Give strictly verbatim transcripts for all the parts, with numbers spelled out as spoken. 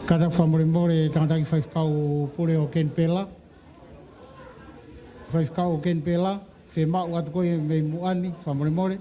Kātaki fakamolemole, tangataʻeiki faifekau pule ʻo Kenipela. Faifekau ʻo Kenipela, fiemaʻu atu ko ia mei muʻa ni, fakamolemole.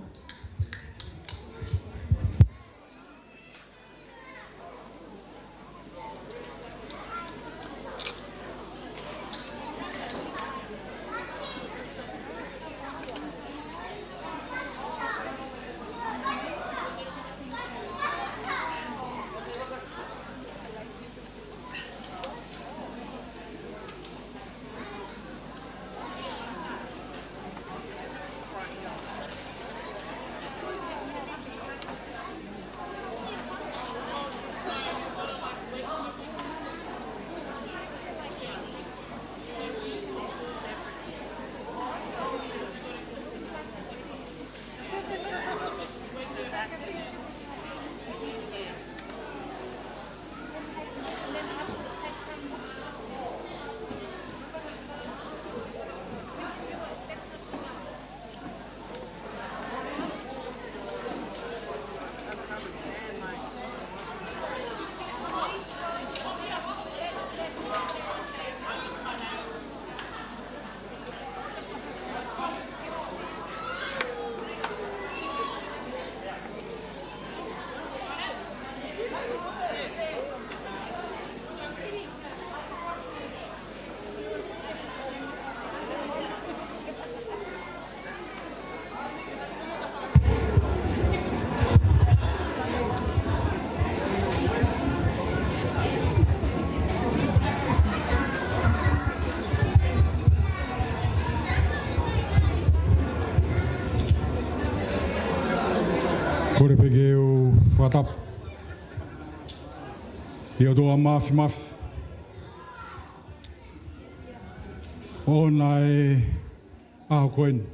Kole pē ke u fakatapu ʻi he ʻOtua Māfimafi ʻo ʻoʻona e ʻaho ko eni.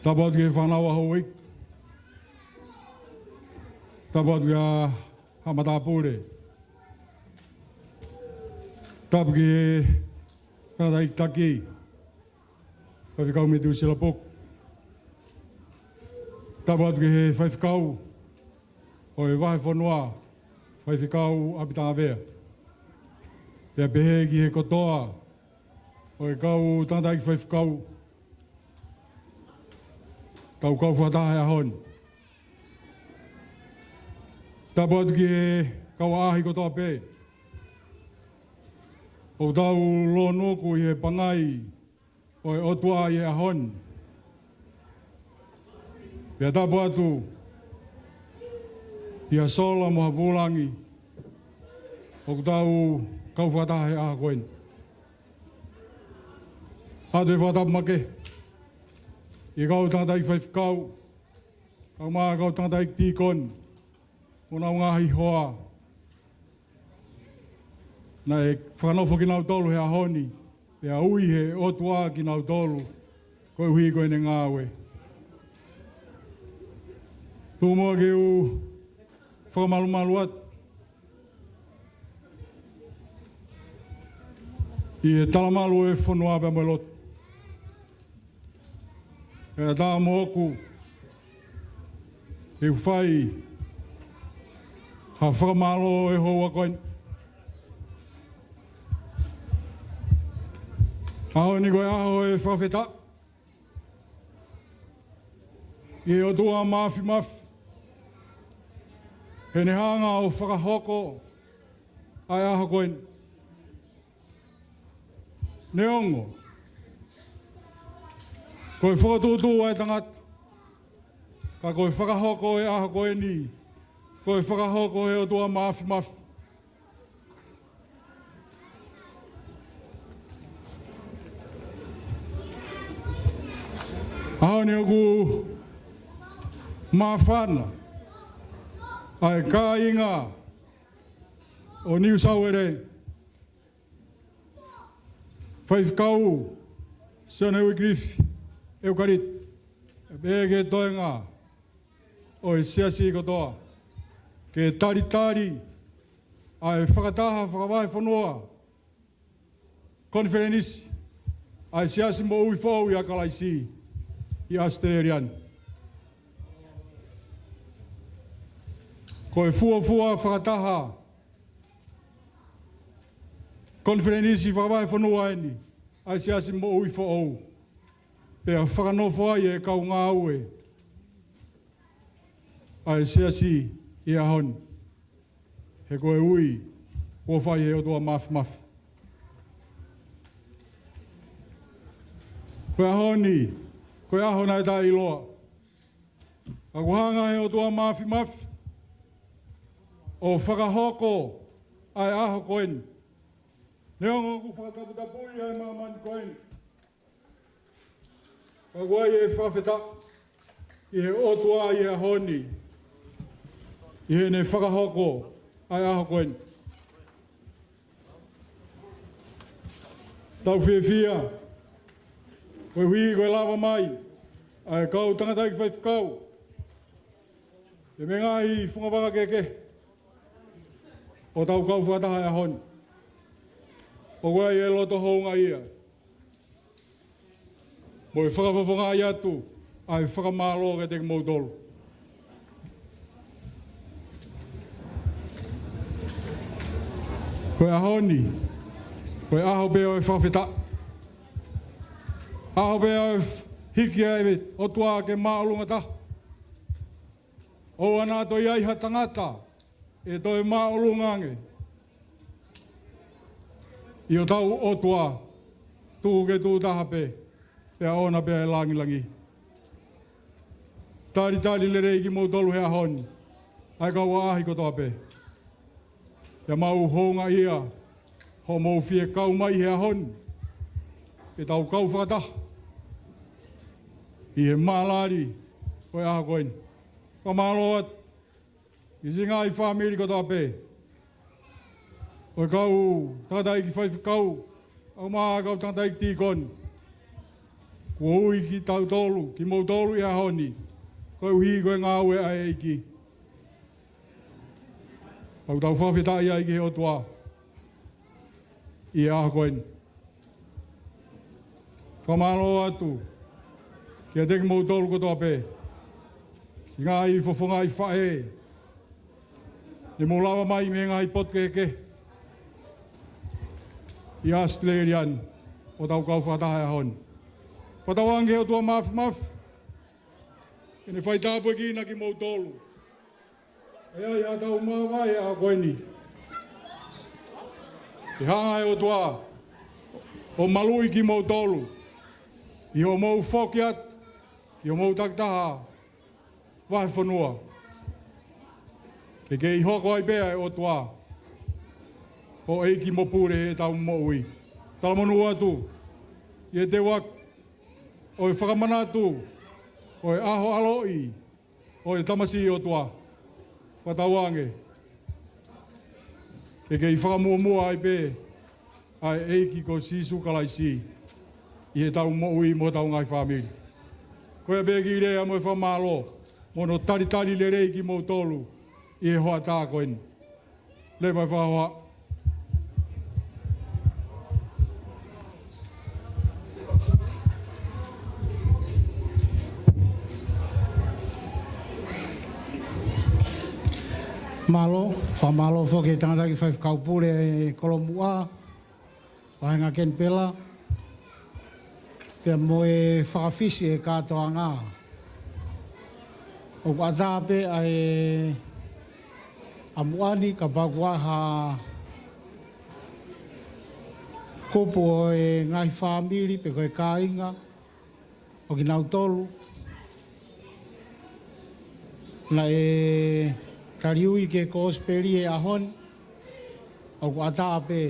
Tapu atu ki he fānau ʻa houʻeiki. Tapu atu ki he haʻa matāpule. Tapu ki he tangataʻeiki taki, Faifekau Metuisela Puku. Tapu atu ki he faifekau ʻo e vahefonua, Faifekau ʻApitavea. Pea pehē ki he kotoa ʻo e kau tangataʻeiki faifekau, tau kau fakataha he ʻaho ni. Tapu atu ki he kau ʻaʻahi kotoa pē ʻoku tau lōnuku ʻi he pangai ʻo e ʻOtua ʻi he ʻaho ni. Pea tapu atu ʻi ha sola mo ha vūlangi ʻoku tau kau fakataha he ʻaho ko eni. ʻOatu e fakatapu makehe ʻi he kau tangataʻeiki faifekau, kae ʻumaʻā e kau tangataʻeiki tīkoni mo honau ngaahi hoa, naʻe fakanofo kinautolu he ʻaho ni, pea ui ʻe he ʻOtua kinautolu koeʻuhi ko ʻene ngāue. Tuku muʻa ke u fakamalumalu atu ʻi he talamalu ʻo e fonua pea mo e lotu. Pea ʻatā moʻoku ke u fai ha fakamālō ʻi he houa ko eni. ʻAho ni ko e ʻaho ʻo e fakafetaʻi ʻi he ʻOtua Māfimafi, heʻene hanga ʻo fakahoko ʻa e ʻaho ko eni. Neongo ko e fokotuʻutuʻu ʻa e tangata, ka ko e fakahoko ʻo e ʻaho ko eni, ko e fakahoko ʻe he ʻOtua Māfimafi. ʻAho ni ʻoku māfana ʻa e kāinga ʻo New South Wales, Faifekau Sione Uikilifi ʻEukaliti, pea pehē ki he toenga ʻo e siasi kotoa, ke talitali ʻa e fakataha fakavahefonua konifelenisi ʻa e Siasi Moʻui Foʻou ʻia Kalaisi ʻi ʻAositelēlia ni. Ko e fuofua fakataha Konifelenisi fakavahefonua ʻeni ʻa e Siasi moʻui foʻou, pea fakanofo ai e kau ngāue ʻa e Siasi ʻi he ʻaho ni. He ko e ui kuo fai ʻe he ʻOtua Māfimafi. Ko e ʻaho ni, ko e ʻaho naʻe taʻeʻiloa. Ka kuo hanga ʻe he ʻOtua Māfimafi ʻo fakahoko ʻa e ʻaho ko eni. Neongo ʻoku fakataputapui ʻa e māmani ko eni, ka ʻoku ʻi ai e fakafetaʻi ki he ʻOtua ʻi he ʻaho ni, ʻi heʻene fakahoko ʻa e ʻaho ko eni. Tau fiefia koeʻuhi ko e lava mai ʻa e kau tangataʻeiki faifekau ʻi he ngaahi fungavaka kehekehe ʻo tau kau fakataha he ʻaho ni. ʻOku ʻi ai e loto houngaʻia mo e fakafofongaʻi atu ʻa e fakamālō kiate kimoutolu. Ko e ʻaho ni, ko e ʻaho pē ʻo e fakafetaʻi. ʻAho pē ʻo e f-, hiki ʻa e ʻOtua ke māʻolunga taha. ʻOua naʻa toe ʻi ai ha tangata ʻe toe māʻolunga ange ʻi hotau ʻOtua, tuku ke tuʻu taha pē, pea ʻoʻona pē ʻa e langilangi. Talitali lelei kimoutolu he ʻaho ni, ʻa e kau ʻaʻahi kotoa pē. Pea mau houngaʻia hoʻomou fie kau mai he ʻaho ni, ke tau kau fakataha ʻi he mālali ʻo e ʻaho ko eni. Fakamālō atu ki he siʻi ngaahi fāmili kotoa pē ʻo e kau tangataʻeiki faifekau, ʻumaʻā e kau tangataʻeiki tīkoni. Kuo ui kitautolu, kimoutolu ʻi he ʻaho ni, koeʻuhi ko e ngāue ʻa e ʻEiki. ʻOku tau fakafetaʻi ai ki he ʻOtua ʻi he ʻaho ko eni. Fakamālō atu kiate kimoutolu kotoa pē, siʻi ngaahi fofongaʻi faʻē ne mou lava mai mei he ngaahi potu kehekehe ʻi ʻAositelēlia ni, ʻo tau kau fakataha he ʻaho ni. Fakatauange ki he ʻOtua Māfimafi ke ne faitāpuekina kimoutolu. ʻE ʻi ai haʻatau māvae he ʻaho ko eni. Ke hanga ʻe he ʻOtua ʻo maluʻi kimoutolu ʻi hoʻomou foki atu ki homou takitaha vahefonua. Ke kei hoko ai pē ʻa e ʻOtua ko e ʻEiki mo e Pule ʻi heʻetau moʻui. Talamonū atu ʻi he teuaki ʻo e fakamanatu ʻo e ʻaho ʻaloʻi ʻo e tamasiʻi ʻOtua. Fakatauange ke kei fakamuʻomuʻa ai pē ʻa e ʻEiki ko Sīsū Kalaisi ʻi heʻetau moʻui mo hotau ngaahi fāmili. Ko ia pē kiʻi lea mo e fakamālō mo hono talitali lelei kimoutolu ʻi he hoʻatā ko eni. Leva e fakahoha. Mālō, fakamālō foki ki he tangataʻeiki faifekau pule ʻo e Kolomuʻa, Vāhenga Kenipela, pea mo e fakafisi e kātoanga. ʻOku ʻatā pē ʻa e ʻamuʻa ni kapau ʻoku ʻi ai ha kupu ʻo e ngaahi fāmili pe ko e kāinga ʻo kinautolu naʻe taliui ki he kosipeli he ʻaho ni, ʻoku ʻatā pē.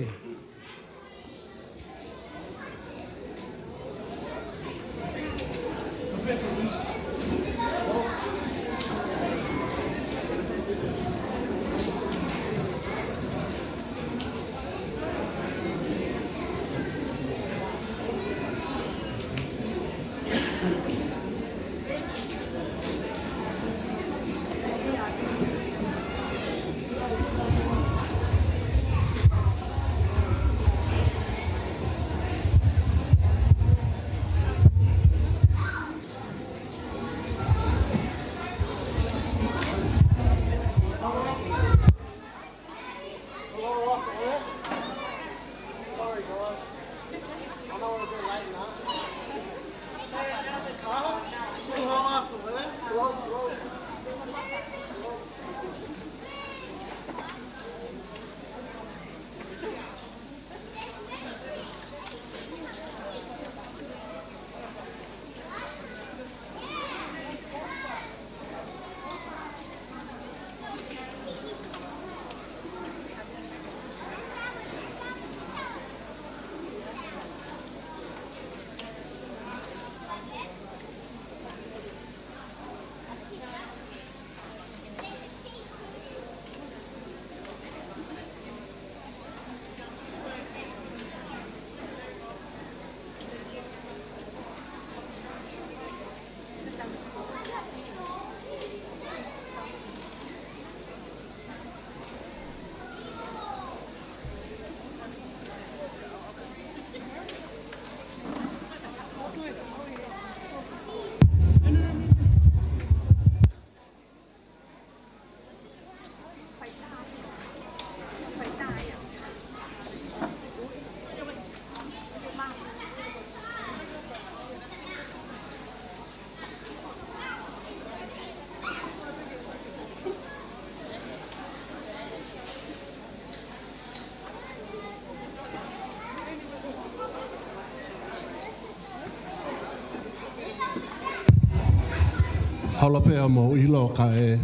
Ola pea mo ilo kae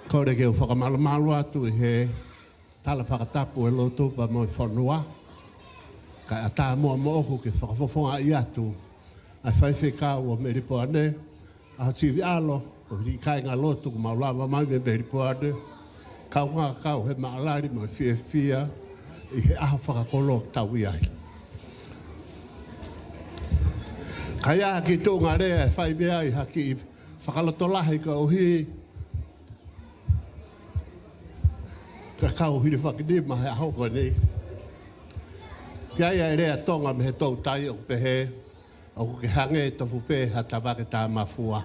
kole ke u fakamalumalu atu ʻi he tala fakatapu ʻa e lotu pea mo e fonua. Kae ʻatā muʻa moʻoku ke fakafofongaʻi atu ʻa e faifekau ʻo Melipoane, ʻa Siviʻalo, ʻo e kāingalotu kuo mau lava mai mei Melipoane, kaungā kau he maʻalali mo e fiefia ʻi he ʻaho fakakolo ʻoku tau ʻi ai. Ka ʻi ai ha kiʻi tuʻunga lea ʻe fai mei ai ha kiʻi fakalotolahi koeʻuhi ko e kau hilifakinima he ʻaho ko eni. ʻI ai ʻa e lea Tonga mei he toutai ʻoku pehē, ʻoku ke hangē tofu pē ha tavake tāmafua.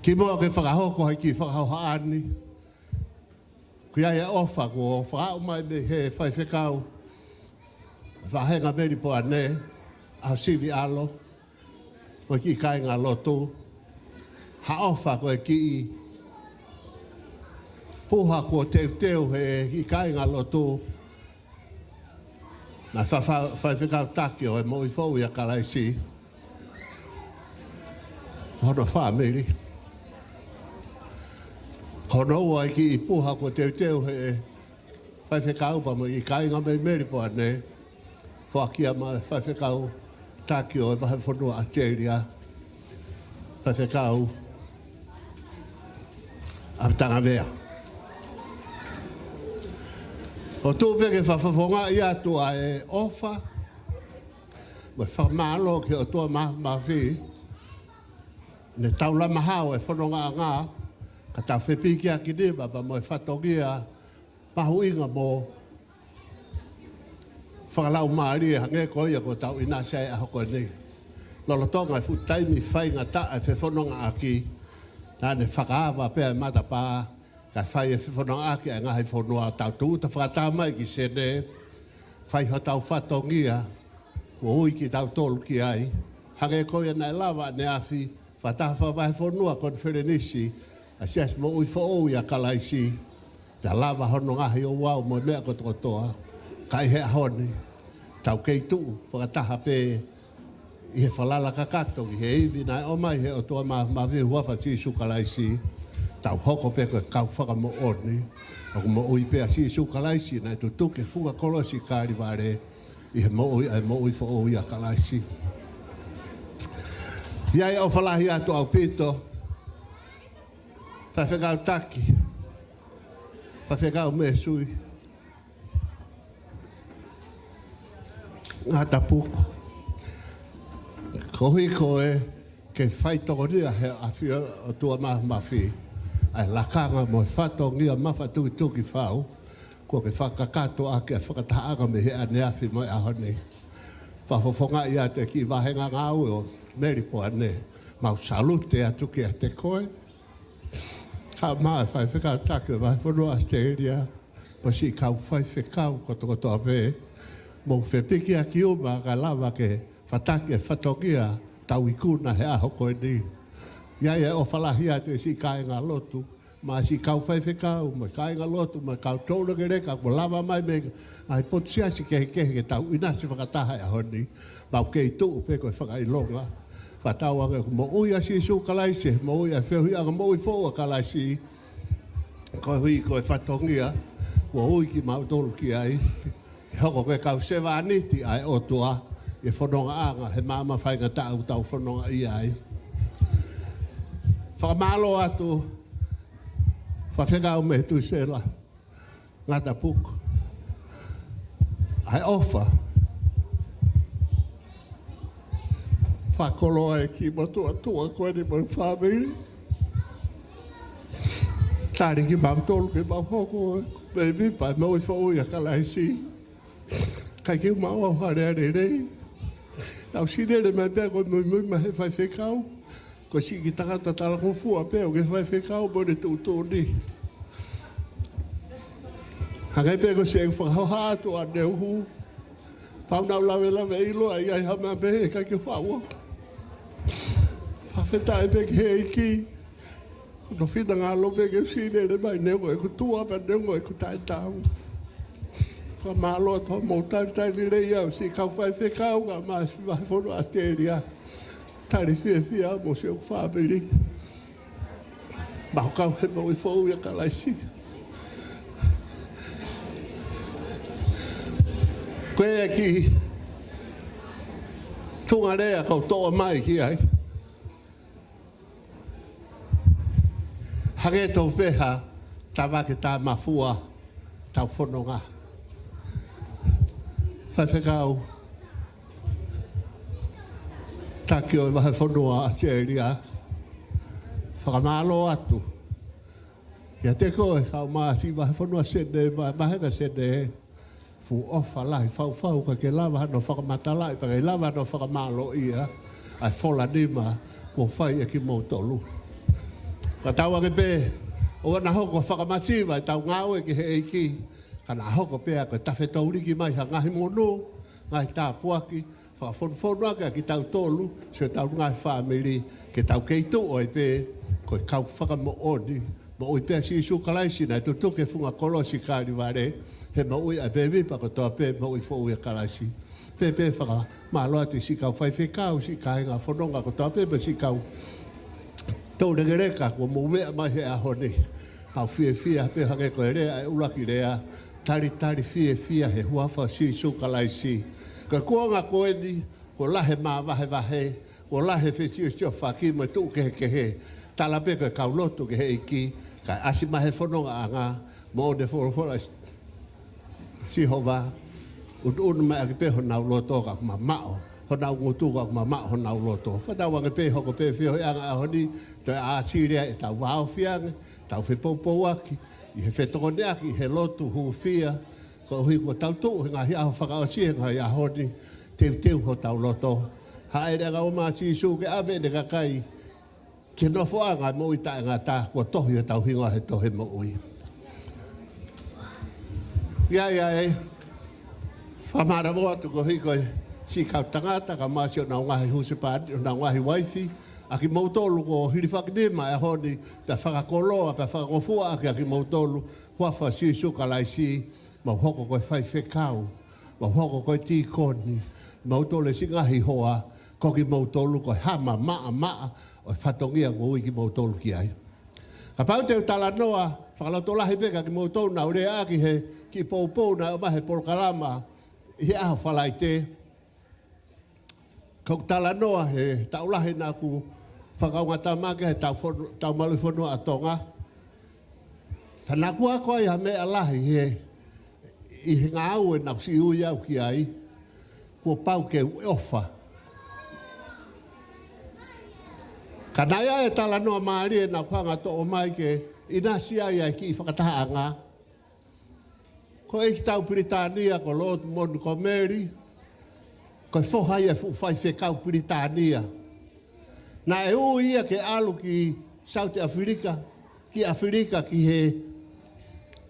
Kimuʻa ke fakahoko ha kiʻi fakahohaʻa ni, ʻoku ʻi ai ʻa e ʻofa kuo fakaaʻu mai mei he faifekau, vāhenga Melipoane, ʻa Siviʻalo, mo e kiʻi kāingalotu, ha ʻofa ko e kiʻi puha kuo teuteu he kiʻi kāingalotu, naʻe fa-, fa-, faifekau taki ʻo e Moʻui Foʻou ʻia Kalaisi, hono fāmili. Ko hono ua ʻa e kiʻi puha kuo teuteu he faifekau pea mo e kiʻi kāinga mei Melipoane, foaki ia maʻa e faifekau taki ʻo e vahefonua ʻAositelēlia, faifekau ʻApitangavea. ʻOku tuʻu pē ke fakafofongaʻi atu ʻa e ʻofa mo e fakamālō ki he ʻOtua Māfimafi, ne tau lama hao e fonongaʻanga, ka tau fepikiakinima pea mo e fatongia mahuʻinga mo fakalaumālie hangē ko ia kuo tau ʻinasi ai he ʻaho ko eni. Lolotonga e fuʻu taimi faingataʻa e fefonongaʻaki, naʻa ne fakaava pē ʻa e matapā, kae fai e fefonongaʻaki ʻa e ngaahi fonua, tau tūʻuta fakataha mai ki Senē, fai hotau fatongia, kuo ui kitautolu ki ai, hangē ko ia naʻe lava ʻaneafi, fakataha fakavahefonua konifelenisi ʻa e Siasi Moʻui Foʻou ʻia Kalaisi, pea lava hono ngaahi ouau mo e meʻa kotokotoa, ka ʻi he ʻaho ni, tau kei tuʻu fakataha pē ʻi he falala kakato ki he ivi naʻe ʻomai he ʻOtua Māfimafi ʻi he huafa ʻo Sīsū Kalaisi, tau hoko pē ko e kau fakamoʻoni ʻoku moʻui pē ʻa Sīsū Kalaisi naʻe tutuki he funga kolosi Kalevale, ʻi he moʻui ʻa e Moʻui Foʻou ʻia Kalaisi. ʻI ai ʻa e ʻofa lahi atu ʻaupito, faifekau taki, faifekau mei Sui, Ngata Puku. Koeʻuhi ko e ke faitokonia he ʻafio ʻOtua Māfimafi ʻa e lakanga mo e fatongia mafatukituki fau, kuo ke fakakakato ʻaki ʻa e fakatahaʻanga mei he ʻaneafi mo e ʻaho ni. Fakafofongaʻi atu e kiʻi vāhenga ngāue ʻo Melipoane, mau salute atu kiate koe, kae ʻumaʻā e faifekau taki ʻo e vahefonua ʻAositelēlia, mo e siʻi kau faifekau kotokotoa pē, mou fepikiaki uma kae lava ke fataki e fatongia tau ikuna he ʻaho ko eni. ʻI ai ʻa e ʻofa lahi atu e siʻi kāingalotu, mo e siʻi kau faifekau, mo e kāingalotu, mo e kau toulekeleka kuo lava mai mei he ngaahi potu siasi kehekehe ke tau ʻinasi fakataha he ʻaho ni. Mau kei tuʻu pē ko e fakaʻilonga, fakatauange ʻoku moʻui ʻa Sīsū Kalaisi, moʻui ʻa e feohiʻanga Moʻui Foʻou ʻa Kalaisi, koeʻuhi ko e fatongia kuo ui kimautolu ki ai, ke hoko ko e kau sevāniti ʻa e ʻOtua ʻi he fonongaʻanga he maama faingataʻa ʻoku tau fononga ʻi ai. Fakamālō atu, faifekau mei Tuʻisela, Ngata Puku, ʻa e ʻofa fakakoloa ʻa e kiʻi motuʻa tuʻa ko eni mo e fāmili. Tali kimautolu ke mau hoko ko e mēmipa ʻo e Moʻui Foʻou ʻia Kalaisi. Kae ʻikai ke mau ʻauha lea lelei. Tau siʻi lele mai pea ko e muimui mai he faifekau, ko e siʻi kiʻi tangata talangofua pē ʻoku ke faifekau mo ʻene tuʻutuʻuni. Hangē pē ko siʻeku fakahoha atu ʻaneuhu, pau naʻa ku lavelaveʻiloa ʻi ai ha meʻa pehē, ʻikai ke u faʻu. Fakafetaʻi pē ki he ʻEiki, ko hono finangalo pē ke u siʻi lele mai neongo ʻeku tuʻa pea neongo ʻeku taʻetaau. Fakamālō atu hoʻomou talitali lelei au siʻi kau faifekau kae ʻumaʻā e vahefonua ʻAositelēlia. Talitali fiefia mo siʻoku fāmili. Mau kau he moʻui foʻou ʻia Kalaisi. Ko e kiʻi tuʻunga lea ʻoku ou toʻo mai ki ai. Hangē tofu pē ha tavake tāmafua ʻetau fononga. Faifekau taki ʻo e vahefonua ʻAositelēlia, fakamālō atu kiate koe, kau mā siʻi vahefonua Senē, mā, mā heka Senē, fuʻu ʻofa lahi, faufau ka ke lava hano fakamatalaʻi, pea ke lava hano fakamālōʻia ʻa e fola nima kuo fai ʻe kimoutolu. Ka tau ange pē, ʻoua naʻa hoko fakamasiva ʻetau ngāue ki he ʻEiki, ka naʻa hoko pē ia ko e tafe tauliki mai ha ngaahi monū, ngaahi tāpuaki, fakafonufonuaki ʻa kitautolu, siʻotau ngaahi fāmili, ke tau kei tuʻu ai pē ko e kau fakamoʻoni moʻui pē ʻa Sīsū Kalaisi naʻe tutuki he funga kolosi Kalevale, he moʻui ʻa e mēmipa kotoa pē moʻui foʻou ʻia Kalaisi. Pea pē fakamālō atu siʻi kau faifekau, siʻi kāinga fononga kotoa pē, pea siʻi kau toulekeleka kuo mou meʻa mai he ʻaho ni. Mau fiefia pē hangē ko e lea ʻa e ʻuluaki lea, talitali fiefia he huafa ʻo Sīsū Kalaisi. Ko e kuonga ko eni, kuo lahi e māvahevahe, kuo lahi e fesiosiofaki mo e tuʻu kehekehe. Tala pē ko e kau lotu ki he ʻEiki, kae ʻasi mai he fonongaʻanga, moʻoni e folofola ʻa Sihova, unuunu mai ʻaki pē honau loto ka ʻoku mamaʻo honau ngutu, ka ʻoku mamaʻo honau loto. Fakatauange pē hoko pē feohiʻanga ʻaho ni, toe ʻāsili ai ʻetau vāofi ange, tau fepoupouaki ʻi he fetokoniʻaki, ʻi he lotu hūfia, koeʻuhi kuo tau tuʻu he ngaahi ʻaho fakaʻosi he ngaahi ʻaho ni, teuteu hotau loto. Hāʻele ange ʻo mā Sīsū ke ʻave ʻene kakai ki he nofoʻanga moʻui taʻengata, kuo tohi hotau hingoa he tohi moʻui. ʻIo, ʻio, ē. Fakamālō atu koeʻuhi ko e siʻi kau tangata, kae ʻumaʻā siʻonau ngaahi husepāniti, honau ngaahi uaifi, ʻa kimoutolu kuo hilifakinima he ʻaho ni, pea fakakoloa, pea fakangofua ʻaki ʻa kimoutolu, huafa ʻo Sīsū Kalaisi, mau hoko ko e faifekau, mau hoko ko e tīkoni, mau tole siʻi ngaahi hoa, ko kimoutolu ko e hama maʻamaʻa ʻo e fatongia kuo ui kimoutolu ki ai. Kapau te u talanoa fakalotolahi pē kia kimoutolu naʻa ku lea ʻaki he kiʻi poupou naʻe ʻomai he polokalama ʻi he ʻaho Falaite, ko ʻeku talanoa he taʻu lahi naʻa ku fakaungatamaki he tau fonu-, tau maluʻi fonua ʻa Tonga. Ka naʻa ku ako ai ha meʻa lahi he, ʻi he ngāue naʻa ku siʻi ui au ki ai, kuo pau ke u ʻofa. Ka naʻe ʻi ai e talanoa mālie naʻa ku hanga ʻo toʻo mai ke ʻinasi ai ʻa e kiʻi fakatahaʻanga. Ko e ʻeikitau Pilitānia ko Lord Montgomery, ko e foha ia e fuʻu faifekau Pilitānia. Naʻe ui ia ke ʻalu ki South Africa, ki ʻAfilika, ki he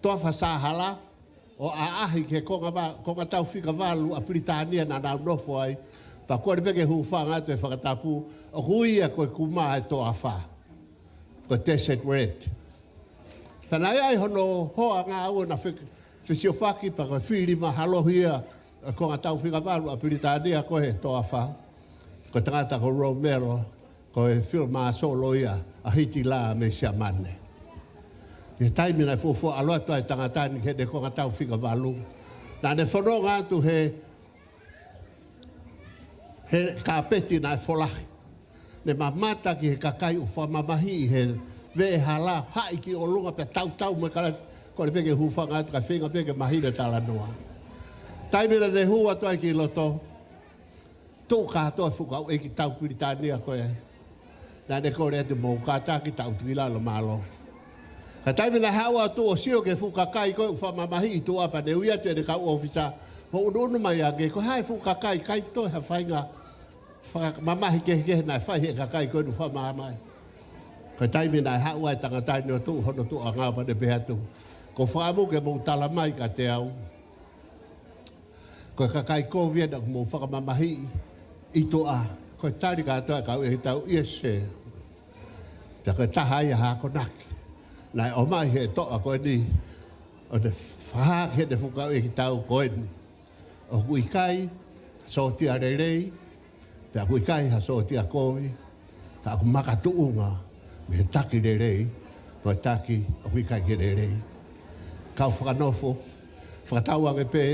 toafa Sāhala, ʻo ʻaʻahi ki he konga va-, konga tau fika valu ʻa Pilitānia naʻa nau nofo ai. Pea kole pē ke u hūfanga atu he fakatapu, ʻoku ui ia ko e kumā e toafa, ko e Desert Red. Ka naʻe ʻi ai hono hoa ngāue naʻe fe-, fesiofaki pea ko e fili mahalohi ia ʻo e konga tau fika valu ʻa Pilitānia ko e toafa, ko e tangata ko Romero, ko e field marshal ia ʻa Hitilā mei Siamane. ʻI he taimi naʻe fuofua ʻalu atu ai e tangata ni ki heʻene konga tau fika valu, naʻa ne fononga atu he, he kāpeti naʻe folahi. Ne mamata ki he kakai ʻoku fakamamahiʻi he veʻehala, haʻi ki ʻolunga pea tautau mo e kalasi, kole pē ke u hūfanga atu kae feinga pē ke mahino e talanoa. Taimi naʻa ne hū atu ai ki loto, tuʻu kātoa e fuʻu kau ʻeikitau Pilitānia ko ē. Naʻa ne kole atu, mou kātaki, tau tuki lalo mālō. Ka taimi naʻe haʻu atu ʻo sio ki he fuʻu kakai ko ē ʻoku fakamamahiʻi ʻi tuʻa, pea ne ui atu ʻene kau ʻōfisa, mou ʻunuʻunu mai ange, ko e hā e fuʻu kakai, ʻikai toe ha faʻahinga fakamamahi kehekehe naʻe fai ʻe he kakai ko ē ʻoku fakamamahiʻi. Ko e taimi naʻe haʻu ai e tangata ni ʻo tuʻu hono tuʻuʻanga pea ne pehē atu, ʻoku ou fakaʻamu ke mou tala mai kiate au ko e kakai kovi ena ʻoku mou fakamamahiʻi ʻi tuʻa. Ko e tali kātoa e kau ʻeikitau, "Yes, sir." Pea ko e taha ia he akonaki naʻe ʻomai ʻe he toʻa ko eni, ʻo ne fakahā ki heʻene fuʻu kau ʻeikitau ko eni, ʻoku ʻikai sōtia lelei, Pea ʻoku ʻikai ha sōtia kovi, ka ʻoku makatuʻunga mei he taki lelei, mo e taki ʻoku ʻikai ke lelei. Kau fakanofo, fakatauange pē,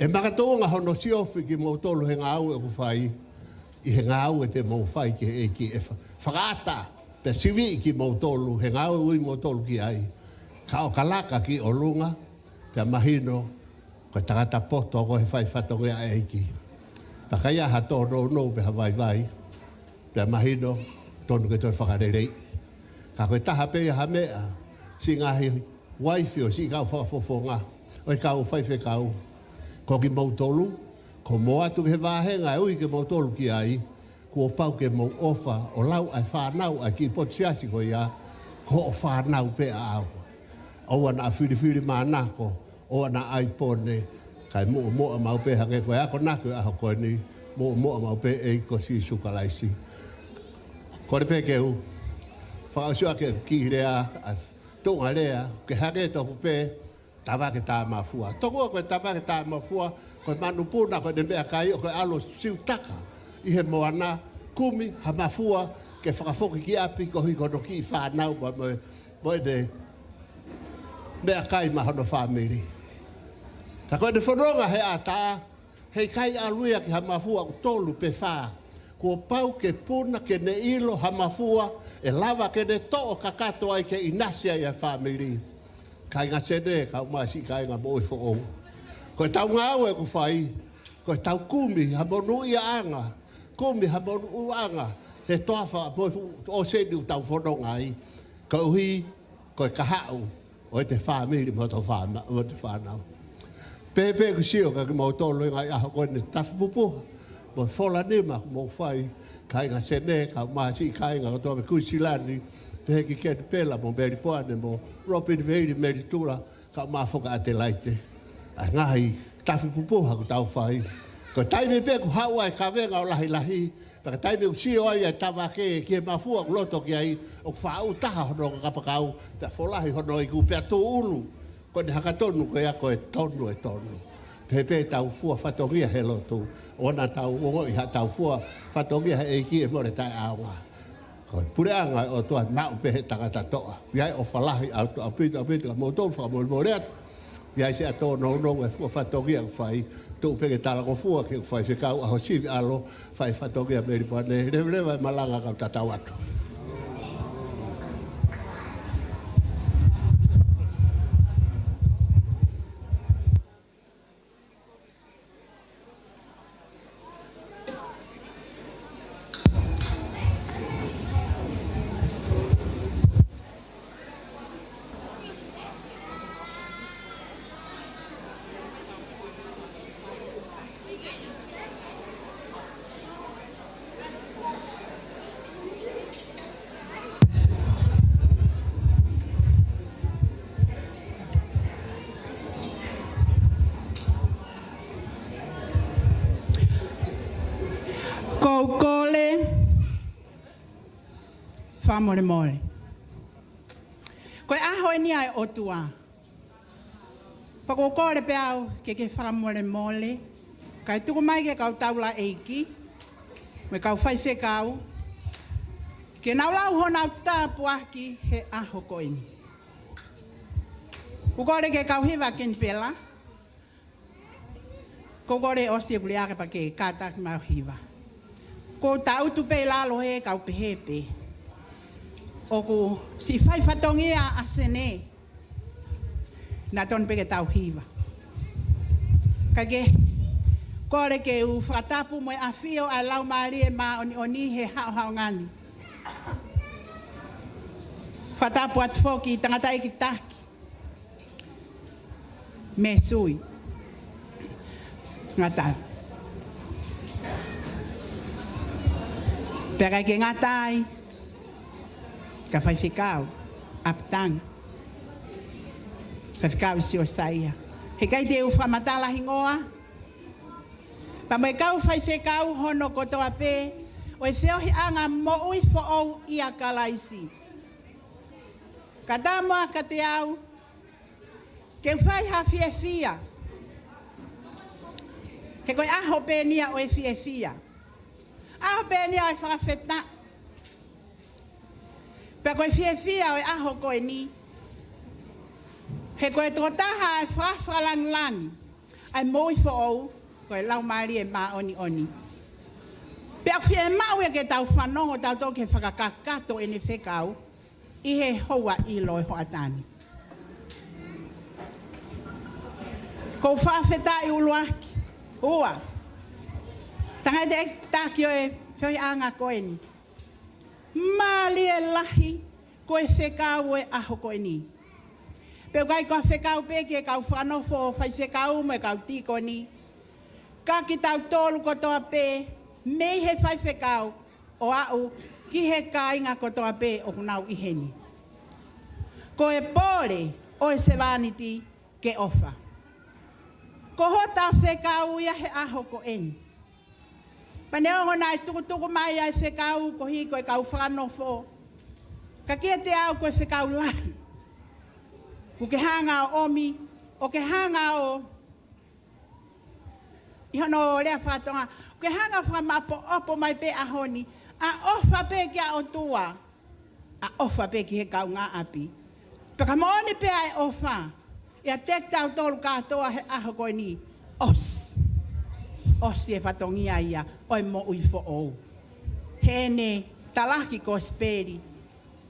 ʻe makatuʻunga hono siofi kimoutolu he ngāue ʻoku fai, ʻi he ngāue te mou fai ki he ʻEiki ʻe fa-, fakaʻatā, pea siviʻi kimoutolu he ngāue ʻoku ui moutolu ki ai. Ka ʻo ka laka ki ʻolunga, pea mahino, ko e tangata poto koe he fai fatongia ʻa e ʻEiki. Pea ka ʻi ai ha tōnounou pe ha vaivai, pea mahino, tonu ke toe fakaleleiʻi. Ka ko e taha pē ia ha meʻa, siʻi ngaahi uaifi ʻo siʻi kau fakafofonga, ʻo e kau faifekau. Ko kimoutolu, ko mou ʻatu ki he vāhenga ʻe ui kimoutolu ki ai, kuo pau ke mou ʻofa ʻo lau ʻa e fānau ʻa e kiʻi potu siasi ko ia, ko hoʻo fānau pē ʻaʻau. ʻOua naʻa filifilimānako, ʻoua naʻa ʻai pone, kae muʻomuʻa maʻu pē hangē ko e akonaki ʻo e ʻaho ko eni, muʻomuʻa maʻu pē ʻEiki ko Sīsū Kalaisi. Kole pē ke u fakaʻosi ʻaki e kiʻi lea, ʻa e tuʻunga lea, ke hangē tofu pē, tavake tā mafua. Tokua ko e tavake tā mafua, ko e manupuna, ko ʻene meʻakai, ʻoku ʻalu ʻo siutaka ʻi he moana, kumi ha mafua, ke fakafoki ki ʻapi, koeʻuhi ko hono kiʻi fānau, mo, mo, mo ʻene meʻakai maʻa hono fāmili. Ka ko ʻene fononga he ʻatā, heʻikai ʻalu ia ki ha mafua ʻoku tolu pe fā. Kuo pau ke puna ke ne ʻilo ha mafua ʻe lava ke ne toʻo kakato ai ke ʻinasi ai ʻa e fāmili. Kāinga Sene, kau mai siʻi kāinga Moʻui Foʻou. Ko ʻetau ngāue ʻoku fai, ko ʻetau kumi ha monūʻiaʻanga, kumi ha monūʻiaʻanga he toafa mo e fuʻu ʻōseni ʻoku tau fononga ai. Koeʻuhi ko e kahaʻu ʻo ʻete fāmili mo hoto fāna-, mo hoto fānau. Pehē pē ʻeku sio kia kimoutolu he ngaahi ʻaho ko eni, tafi pupuha mo e fola nima kuo mou fai, kāinga Sene, kau mai siʻi kāinga kotoa mei Kuinisilani, pehē ki Kenipela mo Melipoane mo Lopiniveili, Melitula, kau mai foki ʻAtelaite. ʻA e ngaahi tafi pupuha kuo tau fai. Ko e taimi pē kuo haʻu ai e kavenga ʻo lahilahi, pea ko e taimi ʻoku sio ai ʻa e tavake ki he mafua ʻoku loto ki ai, ʻoku faʻu taha hono kapakau, pea folahi hono iku, pea tūʻulu. Ko ʻene haka tonu ko ia ko e tonu e tonu. Pehē pē ʻetau fua fatongia he lotu, ʻoua naʻa tau ongoʻi haʻatau fua fatongia he ʻEiki ʻe mole taʻeʻaonga. Ko e puleʻanga ʻo e ʻOtua ʻe maʻu pē he tangata toʻa. ʻI ai ʻofa lahi ʻaupito, ʻaupito, ʻaupito kia moutolu, fakamolemole atu. ʻI ai siʻa tōnounou e fua fatongia ʻoku fai, tuʻu pē ke talangofua ki he faifekau ʻa Hosivi ʻAlo, fai fatongia Melipoane, leveleva e malanga kau tatau atu. Ko u kole fakamolemole. Ko e ʻaho eni ʻa e ʻOtua. Pea ko u kole pē au ke ke fakamolemole, kae tuku mai ki he kau taulaʻeiki mo e kau faifekau, ke nau lau honau tāpuaki he ʻaho ko eni. Ko u kole ki he kau hiva Kenipela, ko u kole ʻosi ʻeku lea ke pehē ke kātaki mai ʻo hiva. Ko u tangutu pē ʻi lalo he kau pehē pē. ʻOku siʻi fai fatongia ʻa Sene. Naʻe tonu pē ke tau hiva. Kae ke, kole ke u fakatapu mo e ʻafio ʻa e Laumālie Māʻoniʻoni he haʻohaʻonga ni. Fakatapu atu foki tangataʻeiki taki, mei sui. Ngata ai. Pea ʻikai ke ngata ai, ka faifekau ʻapitanga, faifekau Siosaia. Heʻikai te u fakamatala hingoa, pea mo e kau faifekau hono kotoa pē ʻo e feohiʻanga Moʻui Foʻou ʻia Kalaisi. Ka tā moa kiate au ke u fai ha fiefia. He ko e ʻaho pē eni ia ʻo e fiefia. ʻAho pē eni ʻa e fakafetaʻi. Pea ko e fiefia ʻo e ʻaho ko eni, he ko e tokotaha ʻa e fakafakalāngilangi ʻa e moʻui foʻou, ko e Laumālie Māʻoniʻoni. Pea ʻoku fiemaʻu ia ke tau fanongo tautolu ki he fakakakato ʻene fekau ʻi he houa ʻilo ʻo e hoʻatā ni. ʻOku ou fakafetaʻi ʻuluaki. Ua, tangataʻeiki taki ʻo e feohiʻanga ko eni. Mālie lahi ko e fekau ʻo e ʻaho ko eni. Pea ʻoku ʻikai ko ha fekau pē ki he kau fakanofo faifekau mo e kau tīkoni, ka kitautolu kotoa pē, mei he faifekau ʻo aʻu ki he kāinga kotoa pē ʻoku nau ʻi heni. Ko e pole ʻo e sevāniti ke ʻofa. Ko hota fekau ia he ʻaho ko eni. Pea neongo naʻe tukutuku mai ʻa e fekau koeʻuhi ko e kau fakanofo, ka kiate au ko e fekau lahi. ʻOku ke hanga ʻo ʻomi, ʻoku ke hanga ʻo, ʻi hono lea faka-Tonga, ʻoku ke hanga ʻo fakamaʻopoʻopo mai pē ʻaho ni, ʻa ʻofa pē kia ʻOtua, ʻa ʻofa pē ki he kaungāʻapi. Pea ka moʻoni pē ʻa e ʻofa ʻiate kitautolu kātoa he ʻaho ko eni, ʻosi. ʻOsi e fatongia ia ʻo e moʻui foʻou. Heʻene talaki kosipeli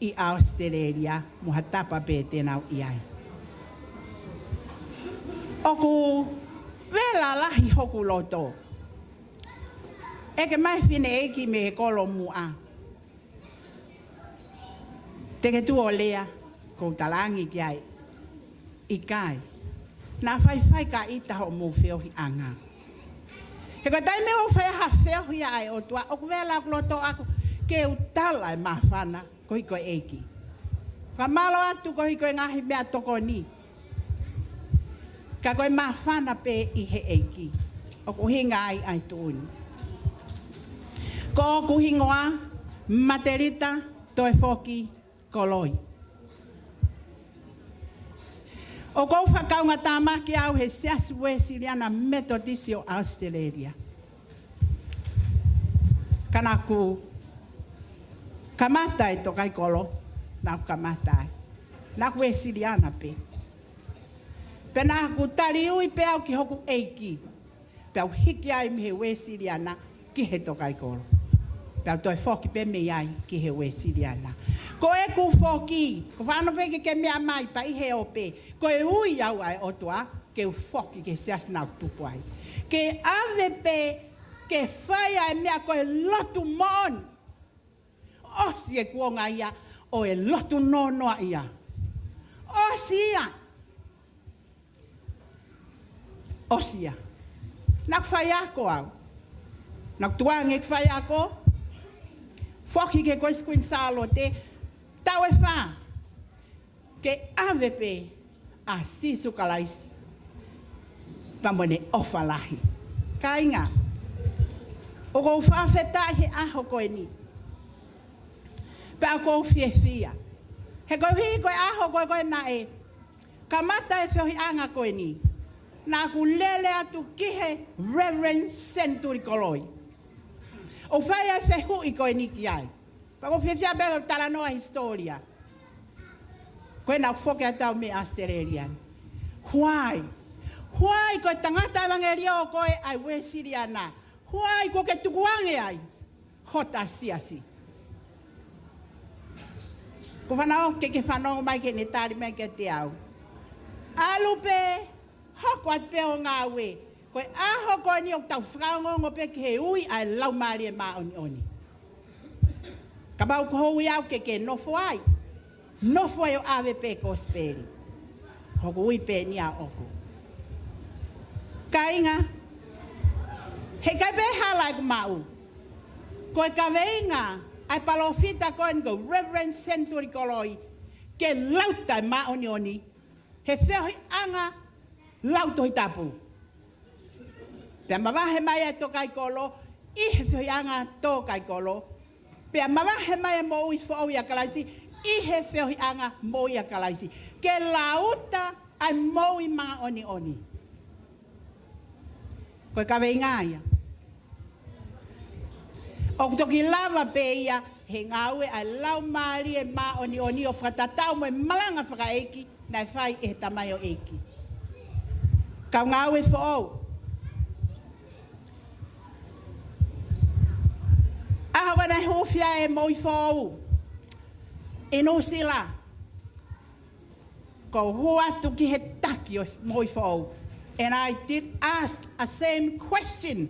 ʻi ʻAositelēlia mo ha tapa pē te nau ʻi ai. ʻOku vela lahi hoku loto. ʻEke mai fineʻeiki mei he kolo muʻa. Te ke tuʻu ʻo lea, ʻoku ou talaange ki ai, ʻikai. Naʻa faifai ka ʻita hoʻomou feohiʻanga. He ko e taimi ʻoku fai ai ha feohi ʻa e ʻOtua, ʻoku vela hoku loto ʻaʻaku ke u tala e māfana koeʻuhi ko e ʻEiki. Fakamālō atu koeʻuhi ko e ngaahi meʻatokoni. Ka ko e māfana pē ʻi he ʻEiki ʻoku ʻuhinga ai ʻa e tuʻu ni. Ko hoku hingoa, Matelita Toefoki Koloi. ʻOku ou fakakaungātāmaki au he Siasi Uēsiliana Metotisi ʻo ʻAositelēlia. Ka naʻa ku kamata e tokaikoló, naʻa ku kamata ai, naʻa ku Uēsiliana pē. Pea naʻa ku taliui pē au ki hoku ʻeiki, pea u hiki ai mei he Uēsiliana ki he tokaikoló. Pea u toe foki pē mei ai ki he Uēsiliana. Ko ʻeku foki, ko fano pē ke ke meʻa mai pea ʻi he ope, ko e ui au ʻa e ʻOtua ke u foki ki he siasi naʻa ku tupu ai. Ke ʻave pē ke fai ʻa e meʻa ko e lotu moʻoni. ʻOsi e kuonga ia ʻo e lotu nonoa ia. ʻOsi ia. ʻOsi ia. Naʻa ku faiako au. Naʻa ku tukuange ke faiako. Foki ki he Kolisi Kuini Sālote. Taʻu ʻe fā. Ke ʻave pē ʻa Sīsū Kalaisi pea mo ʻene ʻofa lahi. Kāinga, ʻoku ou fakafetaʻi he ʻaho ko eni. Pea ʻoku ou fiefia. He koeʻuhi ko e ʻaho ko ē ko ē naʻe kamata e feohiʻanga ko eni, naʻa ku lele atu ki he Reverend Senituli Koloi ʻo fai e fehuʻi ko eni ki ai. Pea ʻoku ou fiefia pē ʻo talanoa hisitōlia. Ko ē naʻa ku foki atu au mei ʻAositelēlia ni. Why? Why ko e tangata ʻevangeliō ko ē ʻa e Uēsiliana? Why kuo ke tukuange ai hota siasi? Ko fana ʻo ke ke fanongo mai ki heʻene tali mai kiate au. ʻAlu pē, hoko atu pē ʻo ngāue. Ko e ʻaho ko eni ʻoku tau fakaongoongo pē ki he ui ʻa e Laumālie Māʻoniʻoni. Kapau ko hoʻo ui au ke ke nofo ai, nofo ai ʻo ʻave pē kosipeli. Hoku ui pē eni ʻaʻaku. Kāinga, heʻikai pē hala ʻeku maʻu. Ko e kaveinga ʻa e palōfita ko eni ko Reverend Senituli Koloi, ke lauta e māʻoniʻoni he feohiʻanga lau Tohi Tapu. Pea mavahe mai e tokaikoló ʻi he feohiʻanga tokaikoló. Pea mavahe mai e moʻui foʻou ʻia Kalaisi ʻi he feohiʻanga moʻui ʻia Kalaisi. Ke lauta ʻa e moʻui māʻoniʻoni. Ko e kaveinga ia. ʻOku toki lava pē ia he ngāue ʻa e Laumālie Māʻoniʻoni ʻo fakatatau mo e malanga fakaʻeiki naʻe fai ʻe he tamaioʻeiki. Kau ngāue foʻou. ʻAho ko ē naʻe hūfia ai e moʻui foʻou ʻi Nuʻusila, kuo u hū atu ki he taki ʻo e moʻui foʻou. And I did ask a same question.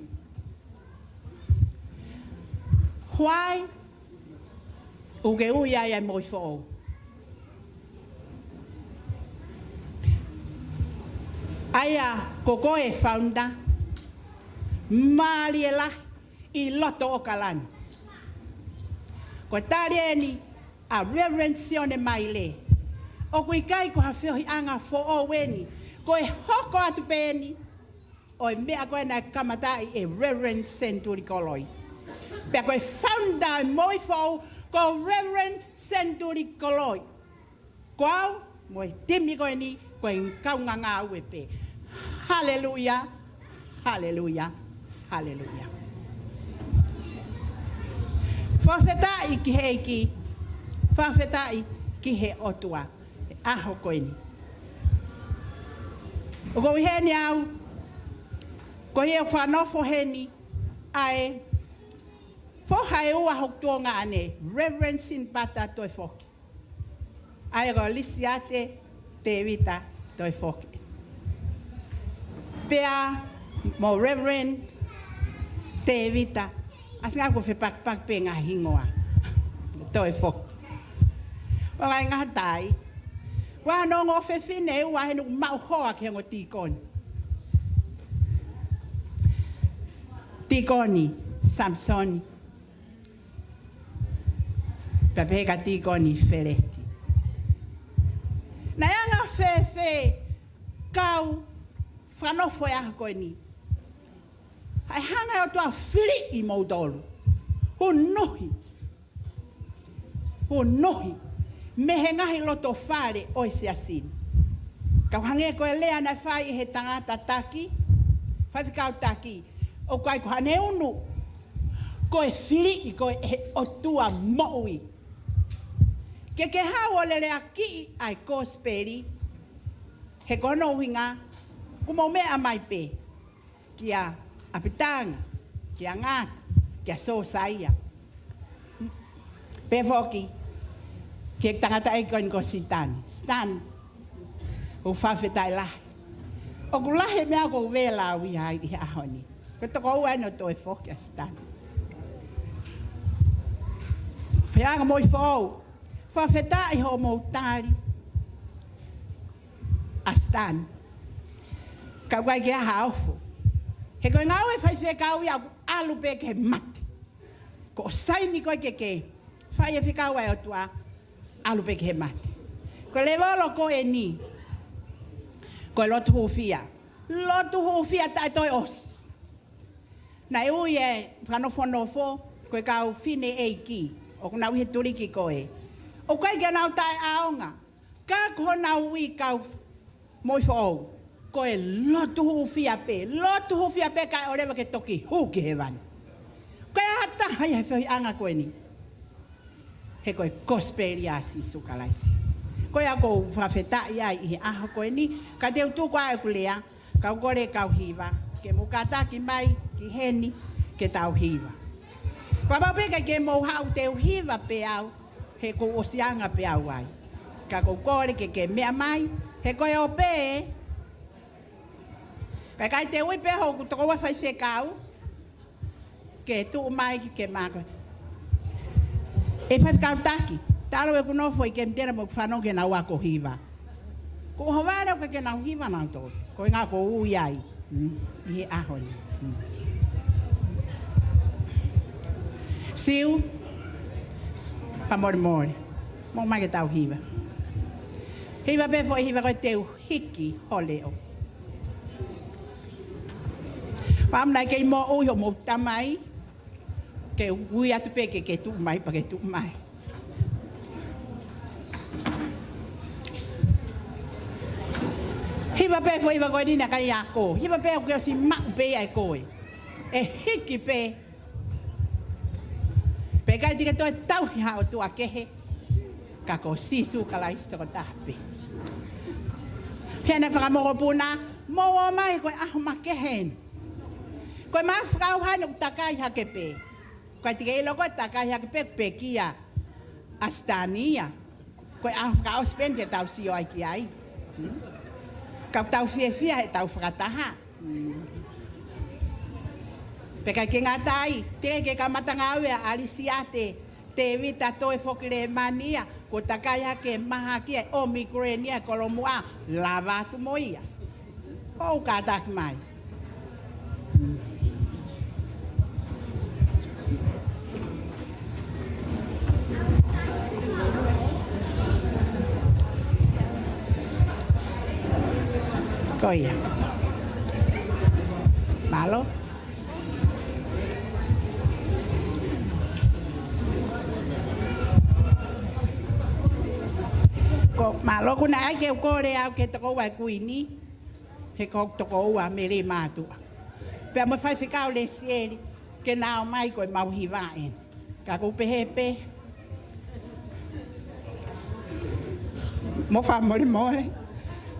Why ʻoku ke ui ai ʻa e moʻui foʻou? ʻA ia ko koe e founder mālie lahi ʻi loto ʻAokalani. Ko e tali eni ʻa Reverend Sione Maile, ʻoku ʻikai ko ha feohiʻanga foʻou eni, ko e hoko atu pē eni ʻo e meʻa ko ē naʻe kamataʻi ʻe Reverend Senituli Koloi. Pea ko e founder ʻo e moʻui foʻou ko Reverend Senituli Koloi. Ko au mo e timi ko eni ko e kaungā ngāue pē. Haleluia, haleluia, haleluia. Fakafetaʻi ki he ʻEiki, fakafetaʻi ki he ʻOtua he ʻaho ko eni. ʻOku ou ʻi heni au, ko ia ʻoku fakanofo heni ʻa e foha ʻe ua hoku tuongaʻane, Reverend Sinipata Toefoki. ʻA ia ko Lisiate Tēvita Toefoki. Pea mo Reverend Tēvita, ʻasi ngā ko fepakipaki pē ngā hingoa. Toefoki. ʻO ngai ngā tai. Ua no ngofefine ua he nuku maʻu hoa ki he ongo tīkoni. Tīkoni Samisoni. Pea pehē kia Tīkoni Feleti. Naʻe anga fēfē kau fakanofo he ʻaho ko eni? ʻA e hanga ʻe he ʻOtua ʻo filiʻi moutolu. Hunuhi. Hunuhi. Mei he ngaahi loto fale ʻo e siasi ni. Kau hangē ko e lea naʻe fai ʻe he tangata taki, faifekau taki, ʻoku ʻikai ko haʻane unu, ko e filiʻi ko ē ʻe he ʻOtua moʻui. Ke ke haʻu ʻo leleakiʻi ʻa e kosipeli, he ko hono ʻuhinga, kuo mou meʻa mai pē kia ʻApitanga, kia Ngata, kia Sosaia. Pehē foki ki he tangataʻeiki ko eni ko Sitani. Sitani, ʻoku fakafetaʻi lahi. ʻOku lahi e meʻa ʻoku ou vela au ia ai ʻi he ʻaho ni. Ko e tokoua eni ʻo Toefoki ʻa Sitani. Feʻanga moʻui foʻou. Fakafetaʻi hoʻomou tali ʻa Sitani. Ka ʻoku ʻikai ke ʻi ai ha ofo. He ko e ngāue faifekau ia ʻoku ʻalu pē ki he mate. Ko e saini ko ē ke ke fai e fekau ʻa e ʻOtua, ʻalu pē ki he mate. Ko e levolo ko eni, ko e lotu hūfia. Lotu hūfia taʻe toe ʻosi. Naʻe ui e fakanofonofo ko e kau fineʻeiki ʻoku nau ʻi he tuliki ko ē, ʻoku ʻikai ke nau taʻeʻaonga. Ka ko honau ui kau moʻui foʻou, ko e lotu hūfia pē, lotu hūfia pē kae ʻoua leva ke toki hū ki hēvani. Ko e ʻata hai he feohiʻanga ko eni. He ko e kosipeli ʻa Sīsū Kalaisi. Ko ia ʻoku ou fakafetaʻi ai ʻi he ʻaho ko eni, ka te u tuku ʻa ʻeku lea, kau kole kau hiva, ke mou kātaki mai ki heni, ke tau hiva. Kapau pē ʻikai ke mou haʻu te u hiva pē au, he kuo u ʻosiʻanga pē au ai. Ka ʻoku ou kole ke ke meʻa mai, he ko e ope, ka ʻikai te u ui pē hoku tokoua faifekau, ke tuʻu mai ki ke mako. ʻE faifekau taki, talu ʻeku nofo ʻi Kemutela mo ʻeku fanongo ki heʻenau ako hiva. Ko e ʻohovale ʻoku ʻikai ke nau hiva nautolu. Ko e ʻuhinga ʻoku ou ui ai. Mm, ʻi he ʻaho ni. Mm. Siu, fakamolemole. Mou ō mai ke tau hiva. Hiva pē foʻi hiva ko e Te U Hiki Ho Leʻo. Pea ʻoku ʻikai ke moʻui hoʻomou tamai, ke ui atu pē ke ke tuʻu mai, pea ke tuʻu mai. Hiva pē foʻi hiva ko eni naʻe ʻikai ako. Hiva pē ʻoku ke ʻosi maʻu pē ia ʻe koe. ʻE hiki pē. Pea ʻikai te ke toe tauhi ha ʻotua kehe, ka ko Sīsū Kalaisi tokotaha pē. Pea naʻe fakamokopuna, mou ō mai ko e ʻaho makehe eni. Ko e maʻafu fakaʻauha eni ʻoku takai hake pē. ʻIkai te ke ʻilo ko e takai hake pē, pekia ʻa Sitania. Ko e ʻaho fakaʻosi pē eni ke tau sio ai ki ai. Ka ʻoku tau fiefia heʻetau fakataha. Pea ʻikai ke ngata ai, teʻeki ke kamata ngāue ʻa ʻAlisiate Tēvita Toe Foki Lēmani ia, kuo takai hake mahaki ʻa e ʻOmikuloni ʻa e kolomuʻa, lava atu mo ia. ʻOu kātaki mai. Ko ia. Mālō. Ko mālō, ʻoku ʻikai ke u kole au ke tokoua e Kuini, he ko e tokoua mei Leimātuʻa. Pea mo e faifekau Lesieli, ke na ō mai ko e mau hiva eni. Ka ʻoku ou pehē pē, mo fakamolemole,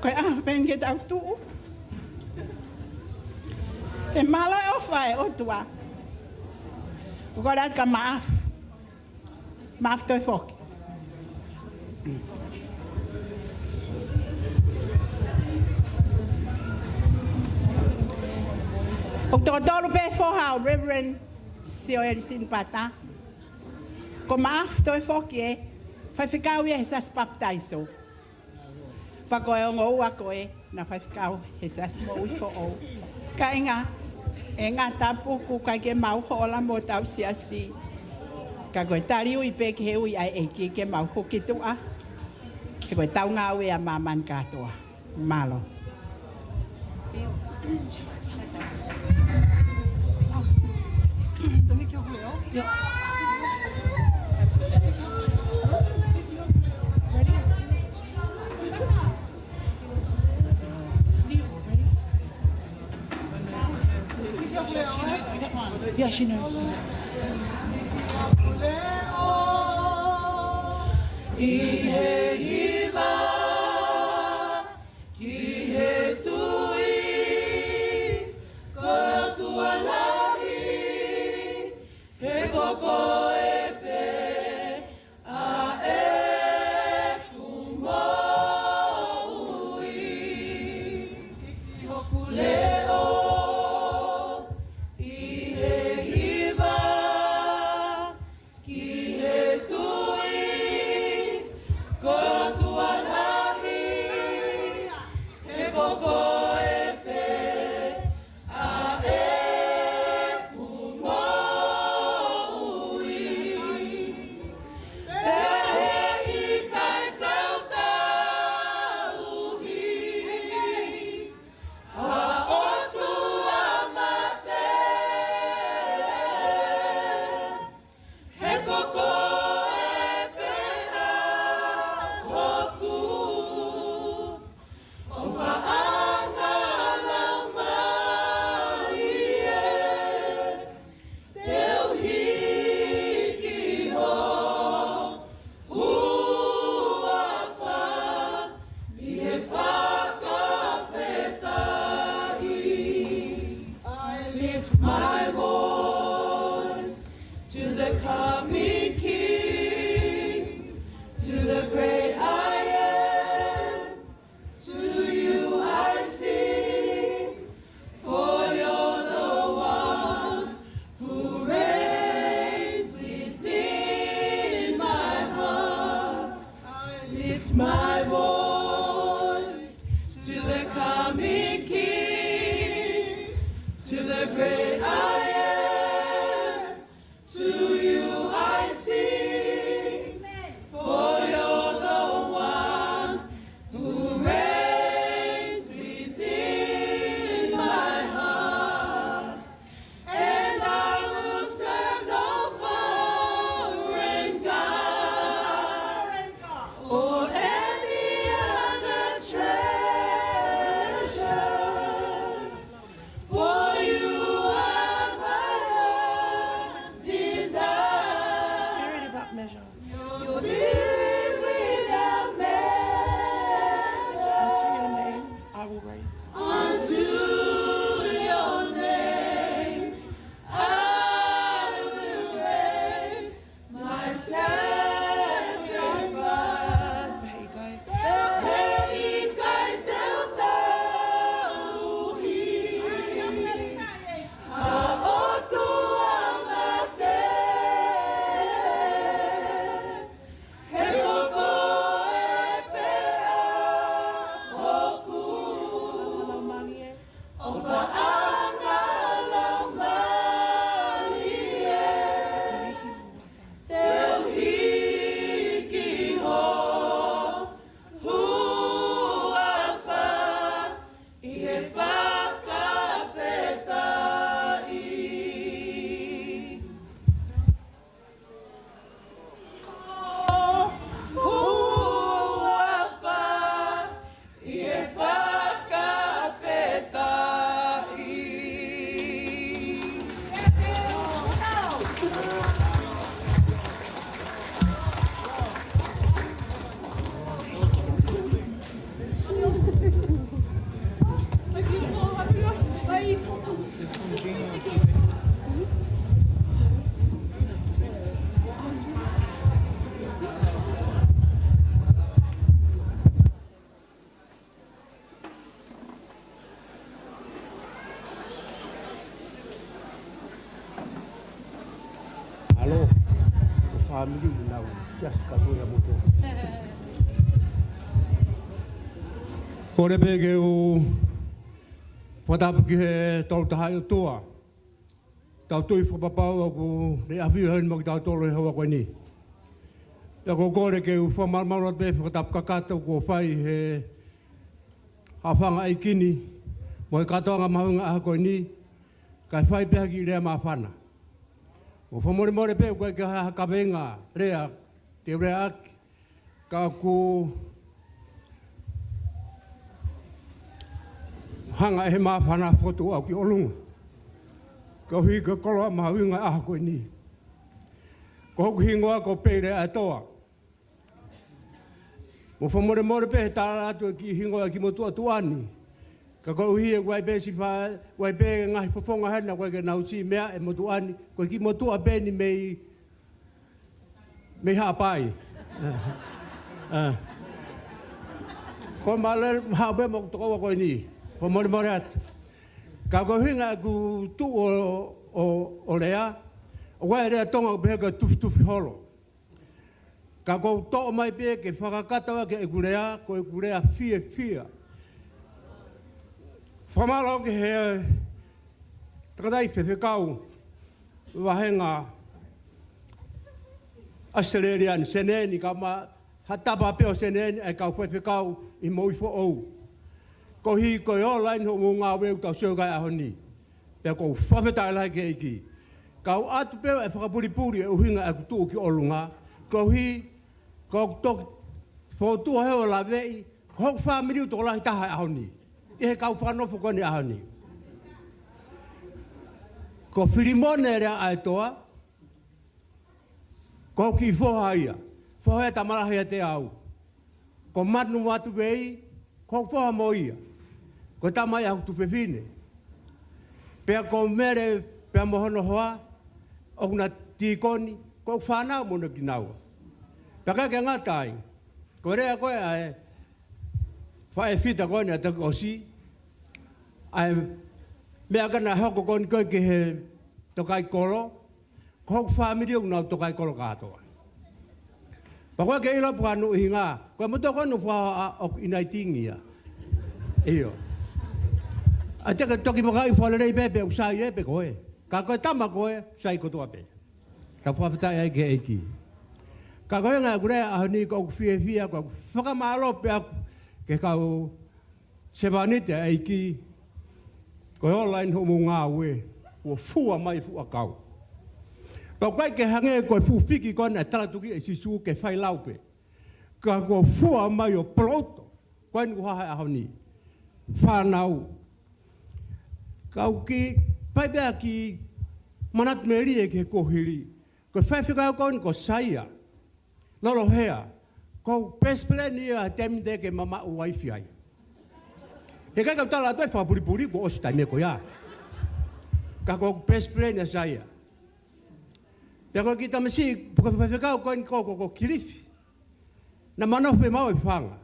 ko e ʻaho pē eni ke tau tuʻu. ʻE mālō e ʻofa ʻa e ʻOtua. ʻOku ou kole atu ka maʻafu. Maʻafu toe foki. ʻOku toko tolu pē foha ʻo Reverend Sioeli Sinipata. Ko maʻafu toe foki ē, faifekau ia he Siasi Papitaiso. Pea ko e ongo ua ko ē, naʻa faifekau he Siasi Moʻui Foʻou. Kāinga, ʻe ngata pē ʻoku ʻikai ke mau hola mo hotau siasi. Ka ko e tali ui pē ki he ui ʻa e ʻEiki ke mau huki tuʻa. He ko ʻetau ngāue ʻa māmani kātoa. Mālō. Yeah, she knows. ʻI he hiva ki he Tuʻi, ko e ʻOtua lahi, he ko koe pē ʻa ʻeku moʻui. Ki hoku leʻo ʻi he hiva ki he Tuʻi, ko e ʻOtua lahi, he ko koe pē ʻa ʻeku moʻui. Pea ʻe ʻikai te u tauhi ha ʻotua mate. He ko koe pē ʻa hoku ʻofaʻanga laumālie. Te u hiki ho huafa ʻi he fakafetaʻi. I lift my voice to the coming King, to the great I am. To you I sing, for you're the one who reigns within my heart. I lift my voice to the coming King, to the great I am. To you I sing, for you're the one who reigns within my heart. And I will serve no foreign god or any other treasure. For you are Fāmili ʻi he Siasi kātoa ia mo tō. Kole pē ke u fakatapu ki he Tolutahaʻi ʻOtua. Tau tui fakapapau ʻoku ne ʻafio heni mo kitautolu he houa ko eni. Pea ʻoku ou kole ke u fakamalumalu atu pē he fakatapu kakato kuo fai he haʻofanga ʻeiki ni, mo e kātoanga mahuʻinga ʻaho ko eni, kae fai pē ha kiʻi lea māfana. ʻOku fakamolemole pē ʻoku ʻikai ke ha kaveinga lea te u leaʻaki, ka ʻoku hanga ʻe he māfana ʻo fokotuʻu au ki ʻolunga. Koeʻuhi ko e koloa mahuʻinga ʻaho ko eni. Ko hoku hingoa ko Pele ʻAetoa. Mou fakamolemole pē he tala atu e kiʻi hingoa e kiʻi motuʻa tuʻa ni. Ka koeʻuhi ʻoku ʻi ai pē siʻi fa-, ʻoku ʻi ai pē ngaahi fofonga hena ʻoku ʻikai ke nau siʻi meaʻi e motuʻa ni, ko e kiʻi motuʻa pē eni mei, mei Haʻapai. ʻA. Ko e mālō haʻu pē mo e tokoua ko eni. Fakamolemole atu. Ka ko e ʻuhinga ʻeku tuʻu ʻo, ʻo, ʻo lea, ʻoku ʻi ai e lea Tonga ʻoku pehē ko e tufitufi holo. Ka ʻoku ou toʻo mai pē ke fakakakato ʻaki ʻeku lea, ko ʻeku lea fiefia. Fakamālō ki he tangataʻeiki faifekau vāhenga ʻAositelēlia ni, Seneni, kae ʻumaʻā ha tapa pē ʻo Seneni, ʻa e kau faifekau ʻi he moʻui foʻou. Koeʻuhi ko e ola eni hoʻomou ngāue ʻoku tau sio ki ai he ʻaho ni. Pea ʻoku ou fakafetaʻi lahi ki he ʻEiki. Ka u ʻoatu pē ʻa e fakapulipuli ʻo e ʻuhinga ʻeku tuʻu ki ʻolunga. Koeʻuhi, ʻoku ou toki fokotuʻu hē ʻo laveʻi, ko hoku fāmili ʻoku tokolahi taha he ʻaho ni. ʻI he kau fakanofo ko eni he ʻaho ni. Ko Filimone Lea ʻAetoa, ko hoku kiʻi foha ia. Foha ia ʻa e tama lahi ʻiate au. Ko Manu Matuvei, ko hoku foha mo ia. Ko e tama ia ʻa hoku tuofefine. Pea ko Mele, pea mo hono hoa, ʻoku na tīkoni, ko hoku fānau mo kinaua. Pea ʻikai ke ngata ai. Ko e lea ko ē ʻa e faʻē fita ko eni ʻa e toki ʻosi. ʻA e meʻa ko ē naʻe hoko ko eni ko ē ki he tokaikolo. Ko hoku fāmili ʻoku nau tokaikolo kātoa. Pea ko e ke ʻilo pē ʻa hono ʻuhinga, ko e motuʻa ko eni ʻoku faʻa ʻoku ʻinaitingi ia. ʻIo. ʻA ia te ke toki vakai fakalelei pē pe ʻoku sai ē pe ko ē. Ka ko e tama ko ē, sai kotoa pē. Ka fakafetaʻi ai ki he ʻEiki. Ka ko e ʻuhinga ʻeku lea he ʻaho ni ʻoku ou fiefia, ʻoku ou fakamālō pē ʻaʻaku ki he kau sevāniti ʻa e ʻEiki, ko e ola eni hoʻomou ngāue, kuo fua mai fuʻu ʻakau. Pea ʻoku ʻikai ke hangē ko e fuʻu fiki ko ena ʻa e talatukiʻi ʻe Sīsū ke fai lau pē. Ka kuo fua mai ʻo poloto, ko eni kuo hā he ʻaho ni. Fānau. Ka u kiʻi fai pē ha kiʻi manatu melie ki he kuohili. Ko e faifekau ko eni ko Saia Lolohea. Ko hoku best friend ia he taimi te ke mamaʻo uaifi ai. He ʻikai ke u tala atu ai fakapulipuli kuo ʻosi taimi ko ia. Ka ko hoku best friend ia Saia. Pea ko e kiʻi tamasiʻi, ko e faifekau ko eni ko, ko, ko Kilifi. Naʻa ma nofo pē maʻu e fanga.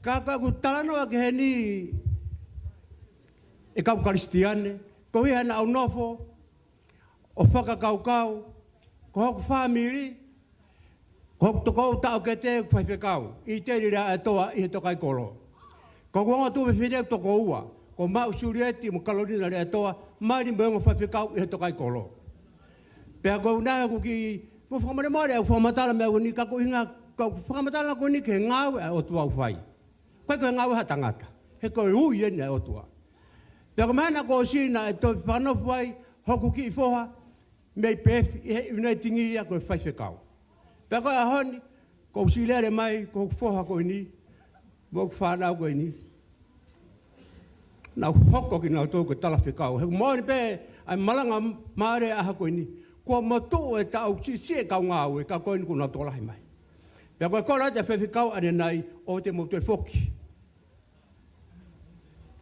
Ka ko ʻeku talanoa ki heni ʻe kau Kalisitiane, koeʻuhi he naʻa ku nofo ʻo fakakaukau, ko hoku fāmili, ko hoku tokoua taʻokete faifekau, ʻIteli Lea ʻAetoa ʻi he tokaikolo. Ko hoku ongo tuofefine ʻe toko ua, ko Maʻu Sulieti mo Kalolina Lea ʻAetoa, mali mo e ongo faifekau ʻi he tokaikolo. Pea ko e ʻuhinga ia ʻoku ou kiʻi, mou fakamolemole ʻeku fakamatala meʻa ko eni, ka ko e ʻuhinga, ka ʻoku ou fakamatala ko eni ki he ngāue ʻa e ʻOtua ʻoku fai. ʻIkai ko e ngāue ʻa ha tangata. He ko e ui eni ʻa e ʻOtua. Pea ko e meʻa naʻe ʻosi naʻe toe fakanofo ai hoku kiʻi foha mei Peefi ʻi he ʻiunaitingi ia ko e faifekau. Pea ko e ʻaho ni, ʻoku ou siʻi lele mai, ko hoku foha ko eni, mo hoku fānau ko eni. Naʻa ku hoko kinautolu ko e talafekau. He ʻoku moʻoni pē ʻa e malanga mālie ʻaho ko eni. Kuo motuʻa e taʻu siʻisiʻi e kau ngāue, ka ko eni kuo nau tokolahi mai. Pea ko e kole atu ʻa e faifekau ʻanenai, ʻoua te mou toe foki.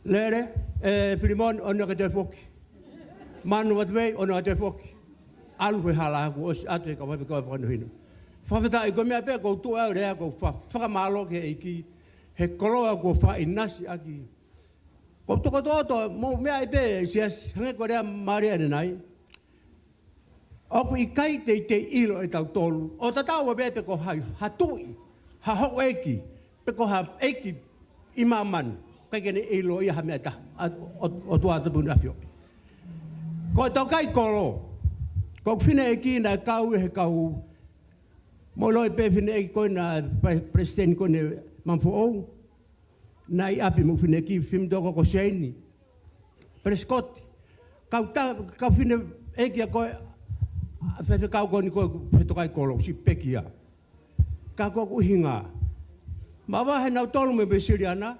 Lele, ʻe Filimone, ʻoua naʻa ke toe foki. Manu Matuvei, ʻoua naʻa ke toe foki. ʻAlu he hala kuo ʻosi ʻatu he kau faifekau fakahinohino. Fakafetaʻi ko e meʻa pē ʻoku ou tuʻu ai ʻo lea ʻoku ou fa-, fakamālō ki he ʻEiki. He koloa kuo faʻa ʻinasi ʻaki. ʻOku ou tokotokoto, mou meaʻi pē, siasi, hangē ko e lea mālie ʻanenai. ʻOku ʻikai teitei ʻilo ʻe tautolu, ʻo tatau ai pē pe ko hai, ha tuʻi, ha houʻeiki, pe ko ha ʻeiki ʻi māmani, ʻikai ke ne ʻilo ia ha meʻa ʻe taha, ʻa, ʻo, ʻOtua Tapu ʻEne ʻAfio. Ko e Tokaikolo, ko e fineʻeiki naʻe kau ʻi he kau, mou ʻilo pē fineʻeiki ko ē naʻe pre-, palesiteni ko ē ʻi Mamaʻo Foʻou, naʻe ʻi ʻapi mo e fineʻeiki fefine ko Seini Pelesikoti. Kau ta-, kau fineʻeiki ia ko ē, ʻa e faifekau ko eni ko ē he Tokaikolo, siʻi pekia. Ka ko ʻeku ʻuhinga, mavahe nautolu mei Uēsiliana,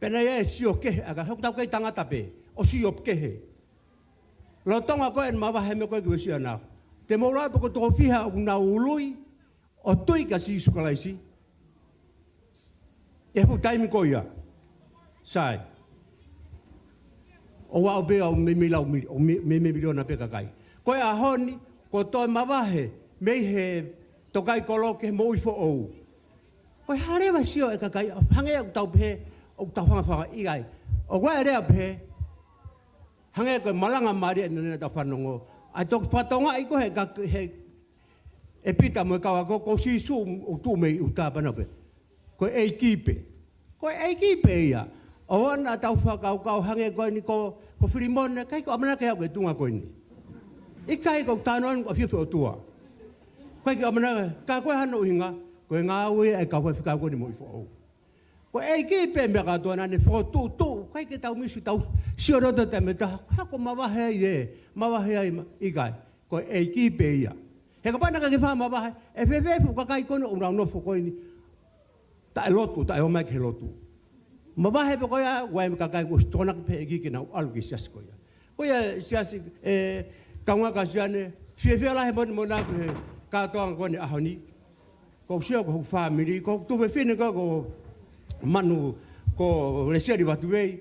pea naʻe ʻi ai e sio kehe, ʻa ka hoko tau kei tangata pē, ʻo sio kehe. Lolotonga ko ē ʻene mavahe mei he ko ē ki Uēsiliana. Te mou lau pe ko e toko fiha ʻoku nau ului, ʻo tui kia Sīsū Kalaisi. ʻI he fuʻu taimi ko ia. Sai. ʻOku aʻu pē au mei, mei lau mili-, ʻo mei, mei, mei miliona pē kakai. Ko e ʻaho ni, ko e toe mavahe, mei he Tokaikolo ki he Moʻui Foʻou. Ko e hā leva e sio ʻa e kakai, hangē ʻoku tau pehē, ʻoku tau hanga fakaʻikai. ʻOku ʻi ai e lea pehē, hangē ko e malanga mālie ʻeni naʻa tau fanongo. ʻA e toki fatongia ʻi ko ē he ka-, he ʻe Pita mo e kau ako, ko Sīsū ʻoku tuʻu mei ʻuta pea nau pehē, ko e ʻEiki pē. Ko e ʻEiki pē ia. ʻOua naʻa tau fakakaukau hangē ko eni ko, ko Filimone, ʻikai ke u ʻamanaki au ki he tuʻunga ko eni. ʻIkai, ko e talanoa ʻoku ʻafio ʻi he ʻOtua. ʻIkai ke u ʻamanaki, ka ko e hā hono ʻuhinga, ko e ngāue ia ʻa e kau faifekau ko eni Moʻui Foʻou. Ko e ʻEiki pē meʻa kātoa naʻa ne fokotuʻutuʻu, ʻikai ke tau misi tau sio loto te meta, ha ko e mavahe ai ē, mavahe ai ma-, ʻikai. Ko e ʻEiki pē ia. He kapau naʻe ʻikai ke faʻa mavahe, ʻe fēfē e fuʻu kakai ko eni ʻoku nau nofo ko eni, taʻe lotu, taʻe ō mai ki he lotu. Mavahe pē ko ia, ʻoku ʻi ai mo e kakai kuo ʻosi tokonaki pē ʻe he ʻEiki ke nau ʻalu ki he siasi ko ia. Ko ia siasi, ʻe, kaungā Kalisitiane, fiefia lahi moʻoni mo na ki he kātoanga ko eni ʻaho ni. Ko u sio ko hoku fāmili, ko hoku tuofefine ko, ko Manu, ko Lesieli Vatuvei.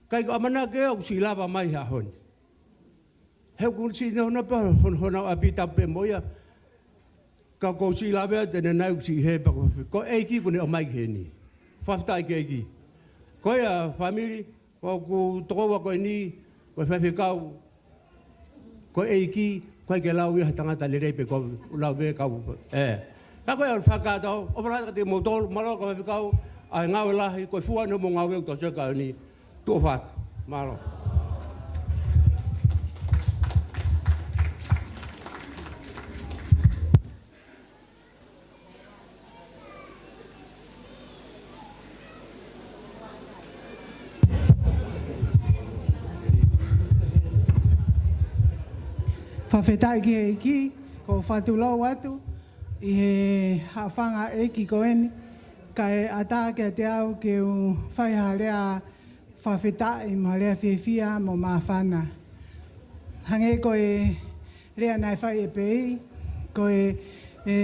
ʻIkai ke u ʻamanaki ʻoku siʻi lava mai he ʻaho ni. He ʻoku siʻi nono pē hon-, honau ʻapi tapu pē mo ia. Ka ko u siʻi lava ʻa e tene nai ʻoku siʻi hē pea ko fi-, ko e ʻEiki kuo ne ʻomai ki heni. Fakafetaʻi ki he ʻEiki. Ko ia fāmili, ko hoku tokoua ko eni, ko e faifekau, ko e ʻEiki, ʻoku ʻikai ke lau ia he tangata lelei pē ko u lau pē kau, ē. Ka ko ia ʻoku ou fakakātoa, ʻofa lahi atu kiate kimoutolu, mālō kau faifekau, ʻa e ngāue lahi, ko e fua eni hoʻomou ngāue ʻoku tau sio ki ai ni, tuʻa ʻofa atu. Mālō. Fakafetaʻi ki he ʻEiki, ko u fakatulou atu ʻi he haʻofanga ʻeiki ko eni, kae ʻatā kiate au ke u fai ha lea fakafetaʻi mo ha lea fiefia mo māfana. Hangē ko e lea naʻe fai ʻe Pei, ko e, e,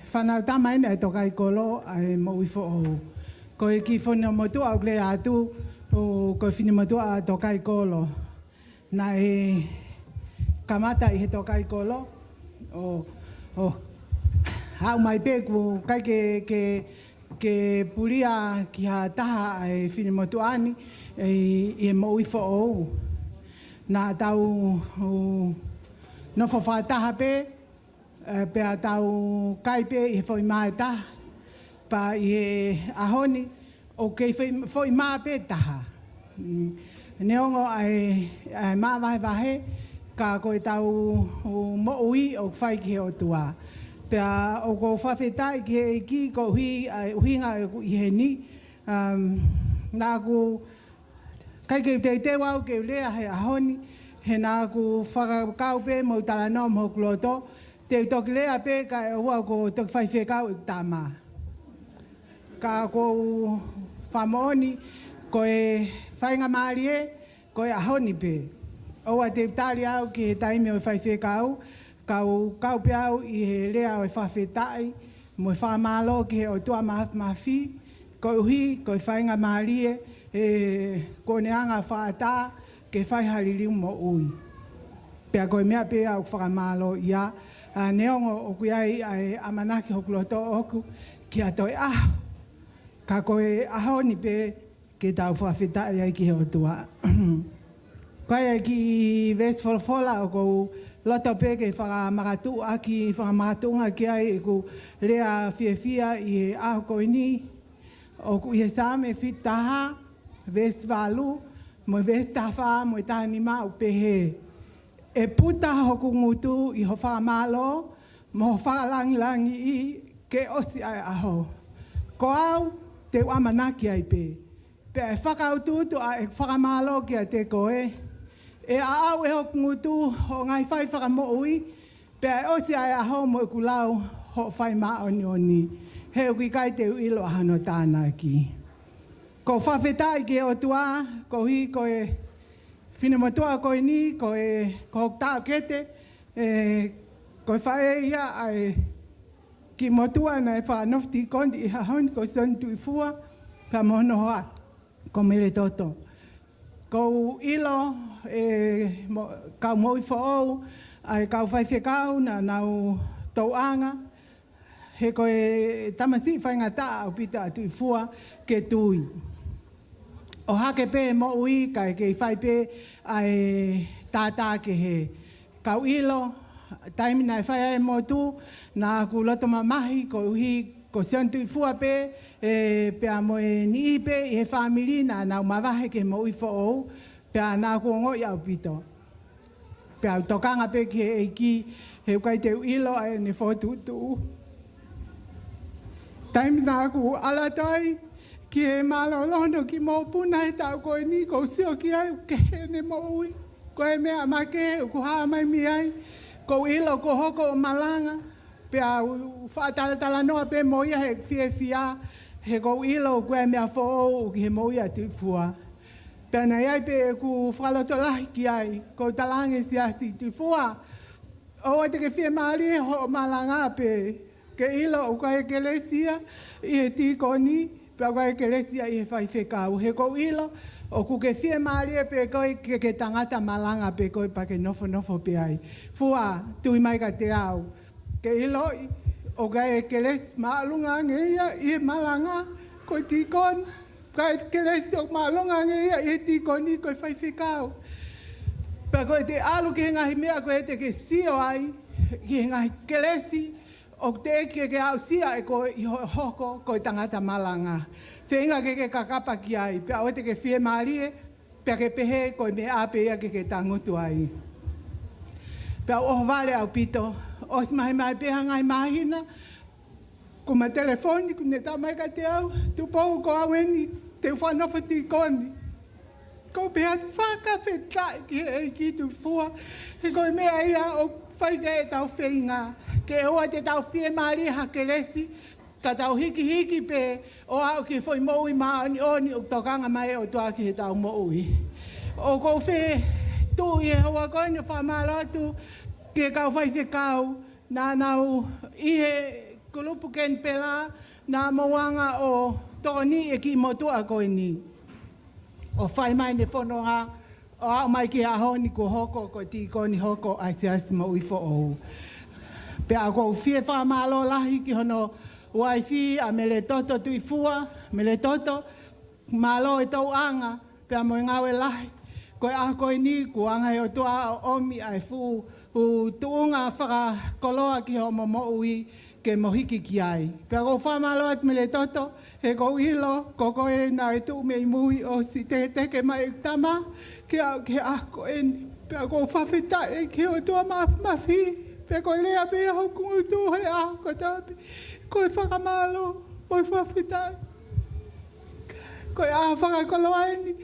fānau tama eni ʻa e Tokaikolo ʻa e Moʻui Foʻou. Ko e kiʻi finemotuʻa ʻoku lea atu, ʻo, ko e finemotuʻa ʻa Tokaikolo. Naʻe kamata ʻi he Tokaikolo, ʻo, ʻo, aʻu mai pē ʻoku ʻikai ke, ke, ke pulia ki ha taha ʻa e finemotuʻa ni, ʻi, ʻi he Moʻui Foʻou. Naʻa tau, ʻo, nofo fakataha pē, ē, pea tau kai pē ʻi he foʻi mā ʻe taha. Pea ʻi he ʻaho ni, ʻoku kei foʻi, foʻi mā pē ʻe taha. Mm. Neongo ʻa e, ʻa e mā vahevahe, ka ko ʻetau, ʻo, moʻui ʻoku fai ki he ʻOtua. Pea ʻoku ou fakafetaʻi ki he ʻEiki koeʻuhi, ʻa e ʻuhinga ʻeku ʻi heni. Um, naʻa ku ʻikai ke u teuteu au ke u lea he ʻaho ni, he naʻa ku fakakaukau pē mo u talanoa mo hoku loto, te u toki lea pē kae ʻoua kuo toki faifekau ʻeku tama. Ka ʻoku ou fakamoʻoni, ko e faingamālie, ko e ʻaho ni pē. ʻOua te u tali au ki he taimi ʻo e faifekau, ka u kau pē au ʻi he lea ʻo e fakafetaʻi, mo e fakamālō ki he ʻOtua Mafimafi, koeʻuhi, ko e faingamālie, ē, kuo ne hanga ʻo fakaʻatā ke fai ha liliu moʻui. Pea ko e meʻa pē ia ʻoku ou fakamālōʻia, ā, neongo ʻoku ʻi ai ʻa e ʻamanaki hoku loto ʻoku ki ha toe ʻaho. Ka ko e ʻaho ni pē ke tau fakafetaʻi ai ki he ʻOtua. Ko e kiʻi veesi folofola ʻoku ou Loto pē ke fakamakatuʻu ʻaki, fakamakatuʻunga ki ai ʻeku lea fiefia ʻi he ʻaho ko eni. ʻOku ʻi he Saame fitu taha, veesi valu, mo e veesi taha fā, mo e taha nima ʻoku pehē: ʻE puta hoku ngutu ʻi ho fakamālō, mo ho fakalangilangiʻi ke ʻosi ʻa e ʻaho. Ko au, te u ʻamanaki ai pē. Pea ʻe fakautuutu ʻa ʻeku fakamālō kiate koe. ʻE aʻau ʻe hoku ngutu hoʻo ngaahi fai fakamoʻui, pea ʻe ʻosi ʻa e ʻaho mo ʻeku lau hoʻo fai māʻoniʻoni. He ʻoku ʻikai te u ʻilo ʻa hono tānaki. ʻOku ou fakafetaʻi ki he ʻOtua, koeʻuhi ko e finemotuʻa ko eni, ko e, ko hoku taʻokete, ē, ko e faʻē ia ʻa e kiʻi motuʻa naʻe fakanofo tīkoni ʻi he ʻaho ni, ko Sione Tuʻifua, pea mo hono hoa ko Mele Toto. ʻOku ou ʻilo, ē, mo, kau moʻui foʻou, ʻa e kau faifekau naʻa nau touʻanga, he ko e tamasiʻi faingataʻa ʻaupito ʻa Tuʻifua ke tui. ʻOhake pē moʻui kae kei fai pē ʻa e tātā kehe. Kau ʻilo, taimi naʻe fai ai e motu, naʻa ku loto mamahi koeʻuhi ko Sione Tuʻifua pē, ē, pea mo e niʻihi pē ʻi he fāmili naʻa nau mavahe ki he moʻui foʻou, pea naʻa ku ongoʻi ʻaupito. Pea u tokanga pē ki he ʻEiki, he ʻoku ʻikai te u ʻilo ʻa ʻene fokotuʻutuʻu. Taimi naʻa ku ʻalu atu ai ki he mālōlō hono kiʻi mokopuna he taʻu ko eni, ʻoku ou sio ki ai ʻoku kehe ʻene moʻui. Ko e meʻa makehe ʻoku hā mai mei ai, ʻoku ou ʻilo kuo hoko ʻo malanga, pea u faʻa talatalanoa pē mo ia he fiefia, he ʻoku ou ʻilo ʻoku ʻi ai e meʻa foʻou ki he moʻui ʻa Tuʻifua. Pea naʻe ʻi ai pē ʻeku fakalotolahi ki ai, ʻoku ou talaange, Siasi Tuʻifua, ʻoua te ke fiemālie hoʻo malanga pē, ke ʻilo ʻoku ʻikai kelesi ia ʻi he tīkoni, pea ʻoku ʻikai kelesi ia ʻi he faifekau. He ʻoku ou ʻilo ʻoku ke fiemālie pē koe ke ke tangata malanga pē koe pea ke nofonofo pē ai. Fua, tui mai kiate au, ke ʻiloʻi ʻoku ʻikai kelesi māʻolunga ange ia ʻi he malanga ko e tīkoni, ʻikai kelesi ʻoku māʻolunga ange ia ʻi he tīkoni ko e faifekau. Pea ko ʻete ʻalu ki he ngaahi meʻa ko ē te ke sio ai, ki he ngaahi kelesi ʻoku teʻeki ke ke aʻusia ʻe koe ʻi hoʻo hoko ko e tangata malanga. Feinga ke ke kakapa ki ai, pea ʻoua te ke fiemālie, pea ke pehē ko e meʻa pē ia ke ke tangutu ai. Pea u ʻohovale ʻaupito, ʻosi mahemahē pē ha ngaahi māhina, kuo ma telefoni, kuo ne tala mai kiate au, Tupou, ko au eni, te u fakanofo tīkoni. ʻOku ou pehē atu, fakafetaʻi ki he ʻEiki Tuʻifua, he ko e meʻa ia ʻoku fai ki ai ʻetau feinga. Ke ʻoua te tau fiemālie ha kelesi, ka tau hikihiki pē ʻo aʻu ki he foʻi moʻui māʻoniʻoni ʻoku tokanga mai e ʻOtua ki heʻetau moʻui. ʻOku ou fetuʻu ʻi he houa ko eni ʻo fakamālō atu ki he kau faifekau naʻa nau ʻi he kulupu Kenipela, naʻa mou hanga ʻo tokoniʻi e kiʻi motuʻa ko eni ʻo fai mai ʻene fononga, ʻo aʻu mai ki he ʻaho ni kuo hoko ko e tīkoni hoko ʻa e Siasi Moʻui Foʻou. Pea ʻoku ou fie fakamālō lahi ki hono uaifi ʻa Mele Toto Tuʻifua, Mele Toto, mālō e touʻanga, pea mo e ngāue lahi. Ko e ʻaho ko eni, kuo hanga he ʻOtua ʻo ʻomi ʻa e fuʻu, fuʻu tuʻunga fakakoloa ki hoʻomo moʻui ke mo hiki ki ai. Pea ʻoku ou fakamālō atu Mele Toto, he ʻoku ou ʻilo, ko koe naʻe tuʻu mei mui ʻo ʻosi teketeke mai ʻeku tama, ke aʻu ki he ʻaho ko eni. Pea ʻoku ou fakafetaʻi ki he ʻOtua Māfimafi, pea ko e lea pē ia hoku ngutu he ʻaho kotoa pē, ko e fakamālō, mo e fakafetaʻi. Ko e ʻaho fakakoloa eni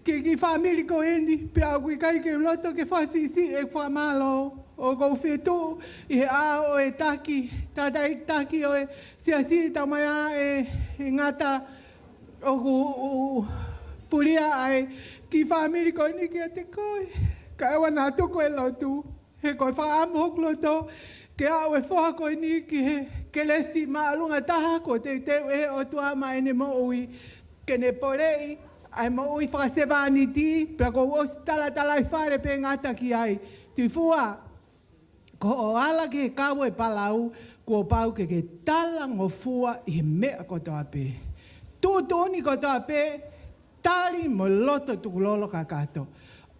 ki he kiʻi fāmili ko eni, pea ʻoku ʻikai ke u loto ke fakasiʻisiʻi ʻeku fakamālō. ʻOku ou fetuʻu ʻi he ʻao ʻo e taki, tangataʻeiki taki ʻo e Siasi, taumaiā ʻe, ʻe Ngata, ʻoku ou pulia ʻa e kiʻi fāmili ko eni kiate koe. Kae ʻoua naʻa tuku e lotu, he ko e fakaʻamu hoku loto ke aʻu e foha ko eni ki he kelesi māʻolunga taha kuo teuteu ʻe he ʻOtua maʻa ʻene moʻui, ke ne poleʻi ʻa e moʻui fakasevāniti, pea ʻoku ou ʻosi talatalaifale pē Ngata ki ai. Tuʻifua, ko hoʻo ala ki he kau e palau, kuo pau ke ke talangofua ʻi he meʻa kotoa pē. Tuʻutuʻuni kotoa pē, tali mo e loto tukulolo kakato.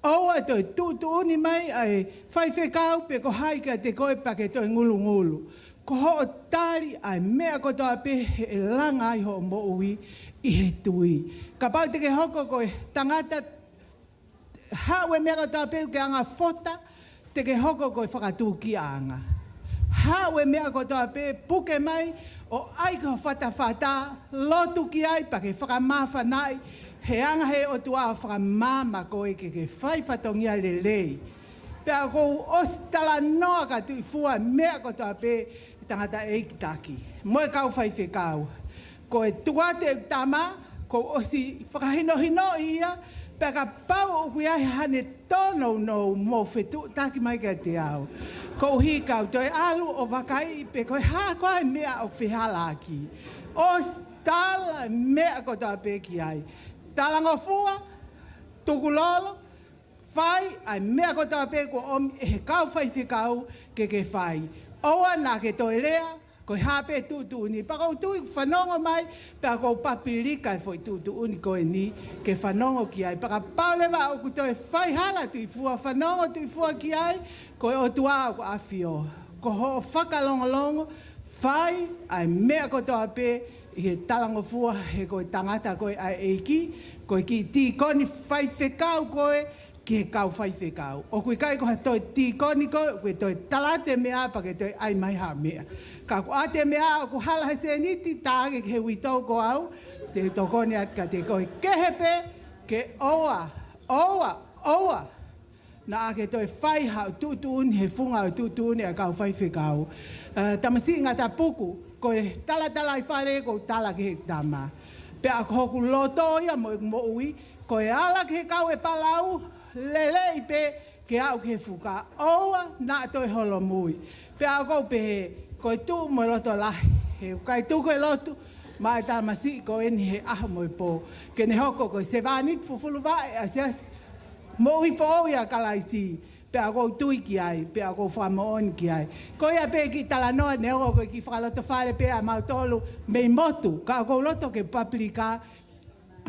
ʻOua toe tuʻutuʻuni mai ʻa e faifekau pe ko hai kiate koe pea ke toe ngulungulu. Ko hoʻo tali ʻa e meʻa kotoa pē ʻe langa ai hoʻo moʻui ʻi he tui. Kapau te ke hoko ko e tangata haʻu e meʻa kotoa pē ke anga fota, te ke hoko ko e fakatūkiaʻanga. Haʻu e meʻa kotoa pē puke mai ʻo ʻai ki ho fatafata, lotu ki ai pea ke fakamāfanaʻi, he anga he ʻOtua ʻo fakamaama koe ke ke fai fatongia lelei. Pea ʻoku ou ʻosi talanoa ka tuʻi fua meʻa kotoa pē ʻe tangataʻeiki taki mo e kau faifekau. Ko e tuate ʻeku tama, ʻoku ou ʻosi fakahinohinoʻi ia, pea kapau ʻoku ʻi ai haʻane tōnounou mou fetuʻutaki mai kiate au. Koeʻuhi kau toe ʻalu ʻo vakaiʻi pe ko e hā koā e meʻa ʻoku fehālaaki. ʻOsi tala meʻa kotoa pē ki ai. Talangofua, tukulolo, fai ʻa e meʻa kotoa pē kuo ʻomi ʻe he kau faifekau ke ke fai. ʻOua naʻa ke toe lea, ko e hā pē tuʻutuʻuni. Pea ʻoku ou tui kuo fanongo mai, pea ʻoku ou papilika e foʻi tuʻutuʻuni ko eni ke fanongo ki ai. Pea kapau leva ʻoku toe fai hala tuʻi fua, fanongo tuʻi fua ki ai, ko e ʻOtua ʻoku ʻafio. Ko hoʻo fakalongolongo, fai ʻa e meʻa kotoa pē ʻi he talangofua he ko e tangata koe ʻa e ʻEiki, ko e kiʻi tīkoni faifekau koe ki he kau faifekau. ʻOku ʻikai ko ha toe tīkoni koe, ʻoku ke toe tala atu e meʻa pea ke toe ʻai mai ha meʻa. Ka ʻoku ʻoatu e meʻa, ʻoku hala he sēniti, tā ange ki he uitou ko au, te u tokoni atu kiate koe. Kehe pē, ke ʻoua, ʻoua, ʻoua naʻa ke toe fai haʻo tuʻutuʻuni he funga ʻo e tuʻutuʻuni ʻa e kau faifekau. Ē, tamasiʻi ngatapuku, ko e talatalaifale ʻoku ou tala ki he tama. Pea ko hoku loto ia mo ʻeku moʻui, ko e ala ki he kau ʻe palau, lelei pē ke aʻu ki he fuka, ʻoua naʻa toe holomui. Pea ʻoku ou pehē, ko e tuʻu mo e loto lahi, he ʻoku ʻikai tuku e lotu maʻa e tamasiʻi ko eni he ʻaho mo e pō, ke ne hoko ko e sevāniti fufulu vaʻe ʻa e siasi moʻui foʻou ʻia Kalaisi, pea ʻoku ou tui ki ai, pea ʻoku ou fakamoʻoni ki ai. Ko ia pē kiʻi talanoa neongo ko e kiʻi fakalotofale pē ʻa mautolu mei motu, ka ʻoku ou loto ke papilika,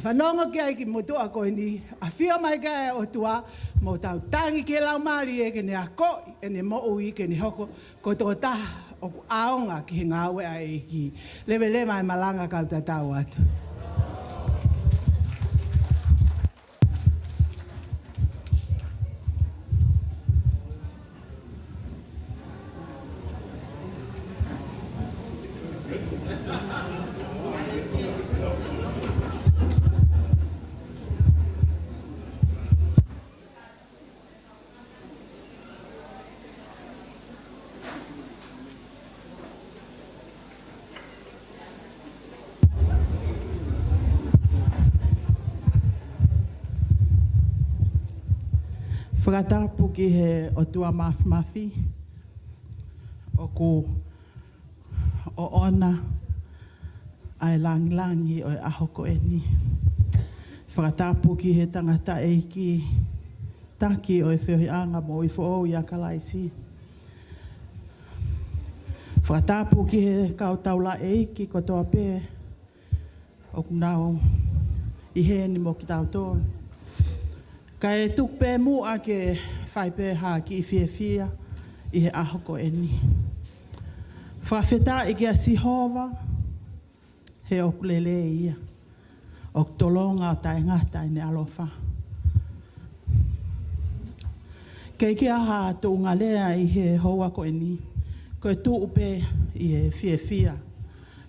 fanongo ki ai kiʻi motuʻa ko eni, ʻafio mai ki ai e ʻOtua, mo tau tangi ki he Laumālie ke ne akoʻi ʻene moʻui ke ne hoko ko e tokotaha ʻoku ʻaonga ki he ngāue ʻa e ʻEiki. Leveleva e malanga kau tatau atu. Fakatapu ki he ʻOtua Māfimafi, ʻoku ʻoʻona ʻa e langilangi ʻo e ʻaho ko eni. Fakatapu ki he tangataʻeiki taki ʻo e feohiʻanga moʻui foʻou ʻia Kalaisi. Fakatapu ki he kau taulaʻeiki kotoa pē ʻoku nau ʻi heni mo kitautolu. Kae tuku pē muʻa ke fai pē ha kiʻi fiefia ʻi he ʻaho ko eni. Fakafetaʻi kia Sihova, he ʻoku lelei ia. ʻOku tolonga ʻo taʻengata ʻene ʻaloʻofa. Kei ʻi ai ha tuʻunga lea ʻi he houa ko eni, ko e tuʻu pē ʻi he fiefia,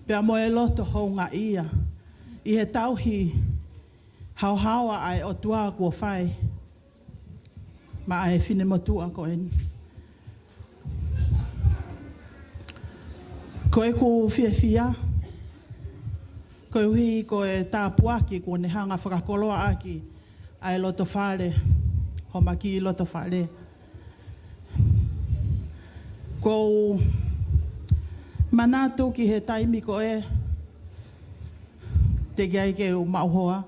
pea mo e loto houngaʻia, ʻi he tauhi haohaoa ʻa e ʻOtua kuo fai maʻa e finemotuʻa ko eni. Ko ʻeku fiefia, koeʻuhi ko e tāpuaki kuo ne hanga fakakoloa ʻaki ʻa e loto fale, homa kiʻi loto fale. ʻOku ou manatu ki he taimi ko ē, teʻeki ai ke u maʻu hoa,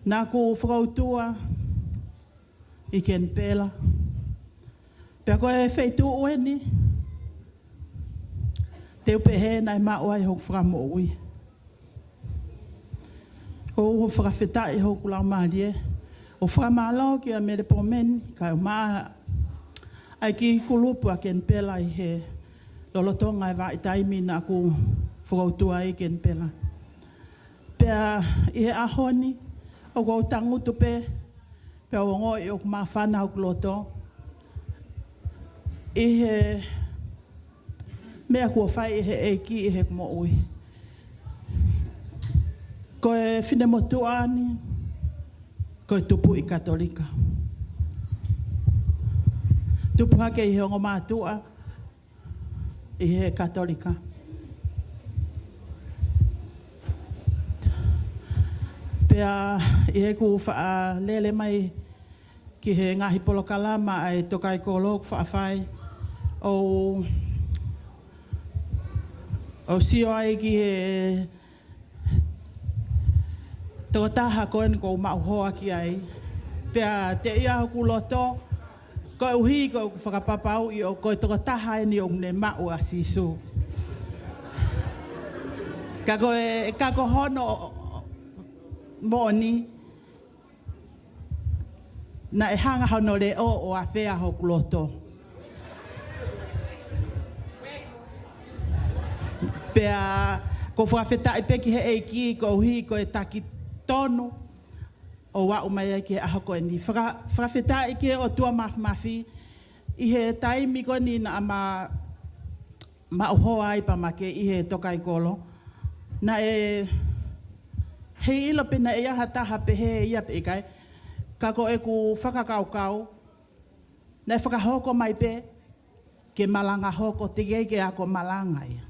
naʻa ku fakautua ʻi Kenipela. Pea ko e feituʻu eni, te u pehē naʻe maʻu ai hoku fakamoʻui. ʻOku ou fakafetaʻi hoku laumālie, ʻOku fakamālō kia Mele Pomeni, kae ʻumaʻā ʻa e kiʻi kulupu ʻa Kenipela ʻi he lolotonga e vahaʻa taimi naʻa ku fokoutua ai Kenipela. Pea ʻi he ʻaho ni, ʻoku ou tangutu pē, pea u ongoʻi ʻoku māfana hoku loto ʻi he meʻa kuo fai ʻe he ʻEiki ʻi heʻeku moʻui. Ko e finemotuʻa ni, ko e tupuʻi Katolika. Tupu hake ʻi he ongo mātuʻa ʻi he Katolika. Pea ʻi heʻeku faʻa lele mai ki he ngaahi polokalama ʻa e Tokaikolo ʻoku faʻa fai, ʻo, ʻo sio ai ki he tokotaha ko eni ʻoku ou maʻu hoa ki ai. Pea teʻia hoku loto, koeʻuhi ko ʻeku fakapapauʻi ʻoku ko e tokotaha eni ʻoku ne maʻu ʻa Sīsū. Ka ko e, ka ko hono moʻoni, naʻe hanga hono leʻo ʻo afea hoku loto. Pea ʻoku ou fakafetaʻi pē ki he ʻEiki koeʻuhi ko e taki tonu ʻo aʻu mai ai ki he ʻaho ko eni. Faka-, fakafetaʻi ki he ʻOtua Māfimafi ʻi he taimi ko eni naʻa ma maʻu hoa ai pea ma ke ʻi he Tokaikolo. Naʻe, heiʻilo pe naʻe ʻi ai ha taha pehē ia pe ʻikai, ka ko ʻeku fakakaukau, naʻe fakahoko mai pē ke malanga hoko, teʻeki ai ke ako malanga ia.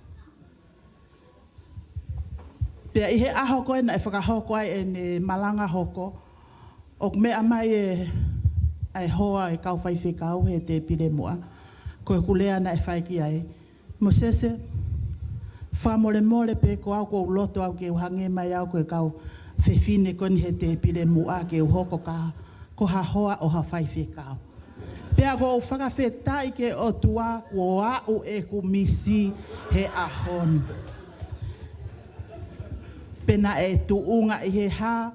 Pea ʻi he ʻaho ko ē naʻe fakahoko ai ʻene malanga hoko, ʻoku meʻa mai e, ʻa e hoa e kau faifekau he tēpile muʻa, ko ʻeku lea naʻe fai ki ai, Mōsese, fakamolemole pē ko au ʻoku ou loto au ke u hangē mai au ko e kau fefine ko eni he tēpile muʻa ke u hoko ka ko ha hoa ʻo ha faifekau. Pea ʻoku ou fakafetaʻi ki he ʻOtua kuo aʻu ʻeku misi he ʻaho ni. Pe naʻe tuʻunga ʻi he hā,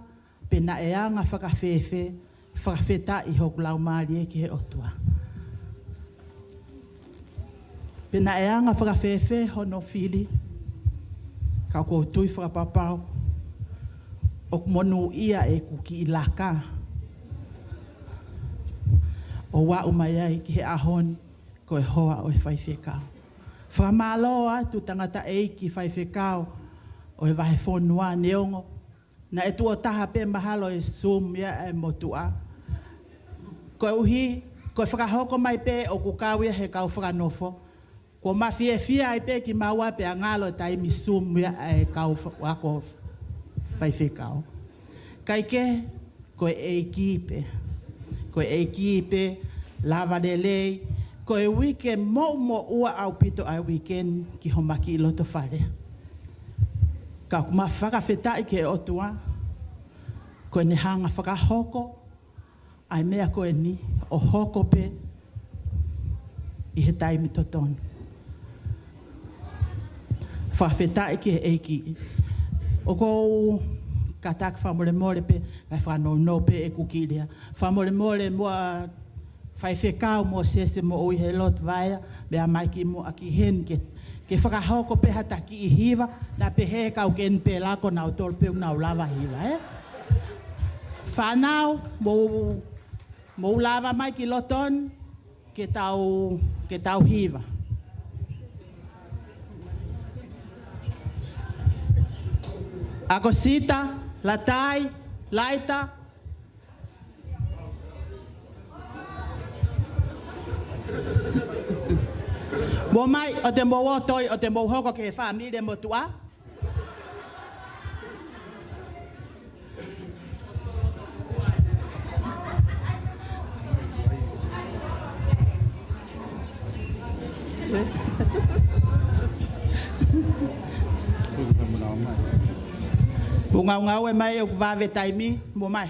pe naʻe anga fakafēfē, fakafetaʻi hoku laumālie ki he ʻOtua. Pe naʻe anga fakafēfē hono fili, ka ʻoku ou tui fakapapau ʻoku monūʻia ʻeku kiʻi laka ʻo aʻu mai ai ki he ʻaho ni ko e hoa ʻo e faifekau. Fakamālō atu tangataʻeiki faifekau ʻo e vahefonua, neongo naʻe tuʻo taha pē mahalo e Zoom ia ʻa e motuʻa. Koeʻuhi, ko e fakahoko mai pē ʻoku kau ia he kau fakanofo. Kuo ma fiefia ai pē kimaua pea ngalo e taimi Zoom ia ʻa e kau fa-, ako faifekau. Kae kehe, ko e ʻEiki pē. Ko e ʻEiki pē, lava lelei. Ko e uike moʻumoʻua ʻaupito ʻa e uike ni ki homa kiʻi loto fale. Ka ʻoku ma fakafetaʻi ki he ʻOtua, ko ʻene hanga fakahoko ʻa e meʻa ko eni ʻo hoko pē ʻi he taimi totonu. Fakafetaʻi ki he ʻEiki. ʻOku ou kātaki fakamolemole pē, kae fakanounou pē ʻeku kiʻi lea. Fakamolemole muʻa Faifekau Mōsese Moʻui he lotu vaea, meʻa mai kimuʻa ki heni ke, ke fakahoko pē ha kiʻi hiva, naʻa pehē kau Kenipela ko nautolu pē ʻoku nau lava hiva, ē? Fānau, mou, mou lava mai ki loto ni, ke tau, ke tau hiva. Akosita, Latai, Laita. Mou ō mai, ʻoua te mou ō toi, ʻoua te mou hoko ki he fāmili motuʻa. Mou ngaungaue mai, ʻoku vave taimi, mou ō mai.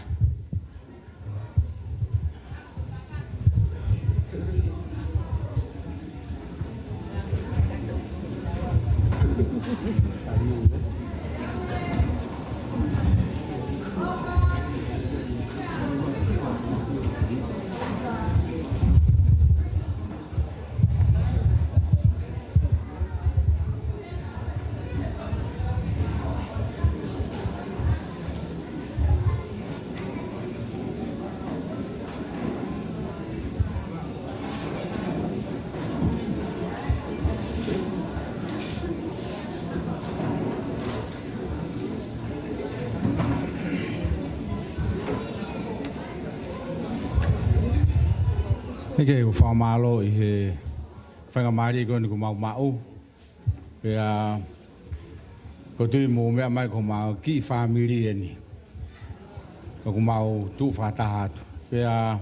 Hei, ʻoku ou fakamālō ʻi he faingamālie ko eni kuo mau maʻu. Pea ʻoku ou tui mou meʻa mai ko homau kiʻi fāmili eni. ʻOku mau tuʻu fakataha atu. Pea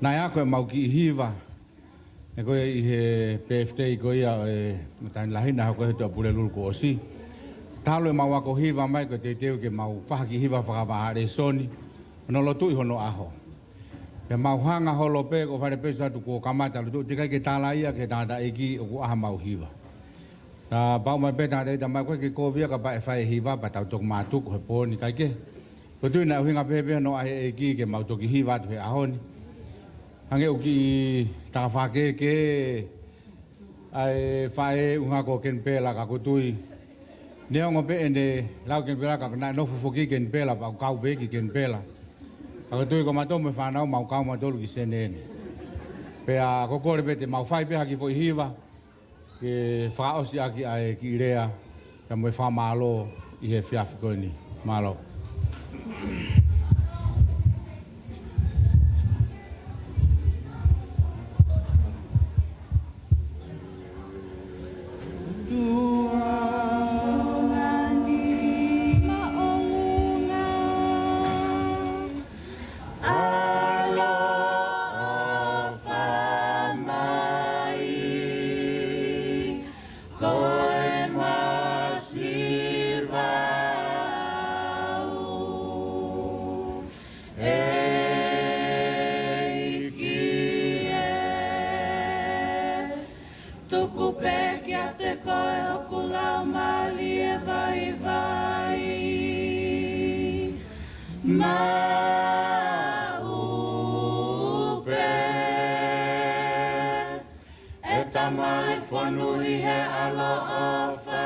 naʻe ako ʻemau kiʻi hiva. Ē ko ē ʻi he birthday ko ia ʻo e Matangi Lahi naʻe hoko he Tuʻapulelulu kuo ʻosi. Talu ʻemau ako hiva mai ko e teuteu ke mau fai ha kiʻi hiva fakavahaʻa lēsoni. Hono lotuʻi hono ʻaho. Pea mau hanga holo pē ko e fale pē atu kuo kamata lotu, teʻeki ai ke tala ia ki he tangataʻeiki ʻoku ʻaha mau hiva. Pea pau mai pē tangataʻeiki mai ko e ke kovia ka pea ʻe fai e hiva pea tau toki mātuku he pō ni, kae kehe. ʻOku ou tui naʻe ʻuhinga pē pē hono ʻai ʻe he ʻEiki ke mau toki hiva atu he ʻaho ni. Hangē ʻoku kiʻi takafakeke ʻa e faʻē ʻuhinga ko Kenipela ka ʻoku ou tui. Neongo pē ʻene lau Kenipela ka naʻe nofo foki Kenipela pea ʻoku kau pē ki Kenipela. Ka ʻoku ou tui ko mautolu mo e fānau mau kau mautolu ki Senē ni. Pea ʻoku ou kole pē te mau fai pē ha kiʻi foʻi hiva ke fakaʻosi ʻaki ʻa e kiʻi lea, pea mo e fakamālō ʻi he efiafi ko eni. Mālō. Ko e masiva au, ʻEiki ē, tuku pē kiate koe hoku laumālie vaivai. Maʻu pē ʻe Tamai fonu ʻi he ʻaloʻofa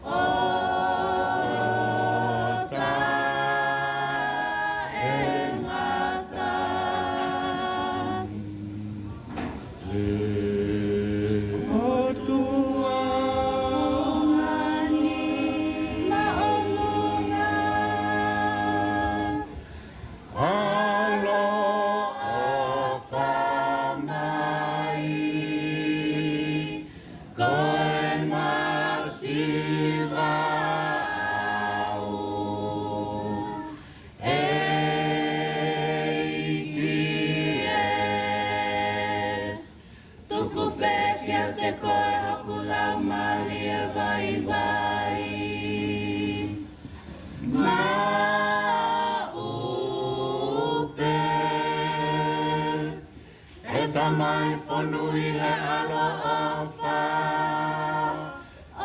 ʻo taʻengata. ʻOtua, fungani māʻolunga. ʻAloʻofa mai, ko e masiva au, ʻEiki ē. Tuku pē kiate koe hoku laumālie vaivai. Maʻu pē ʻe Tamai fonu ʻi he ʻaloʻofa ʻo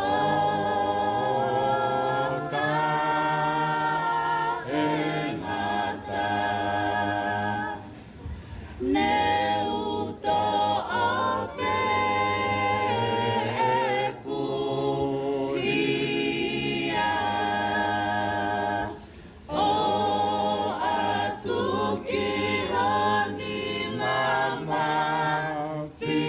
taʻengata. Ne u toʻo pē ʻeku hia ʻo ʻatu ki ho nima mafimafi.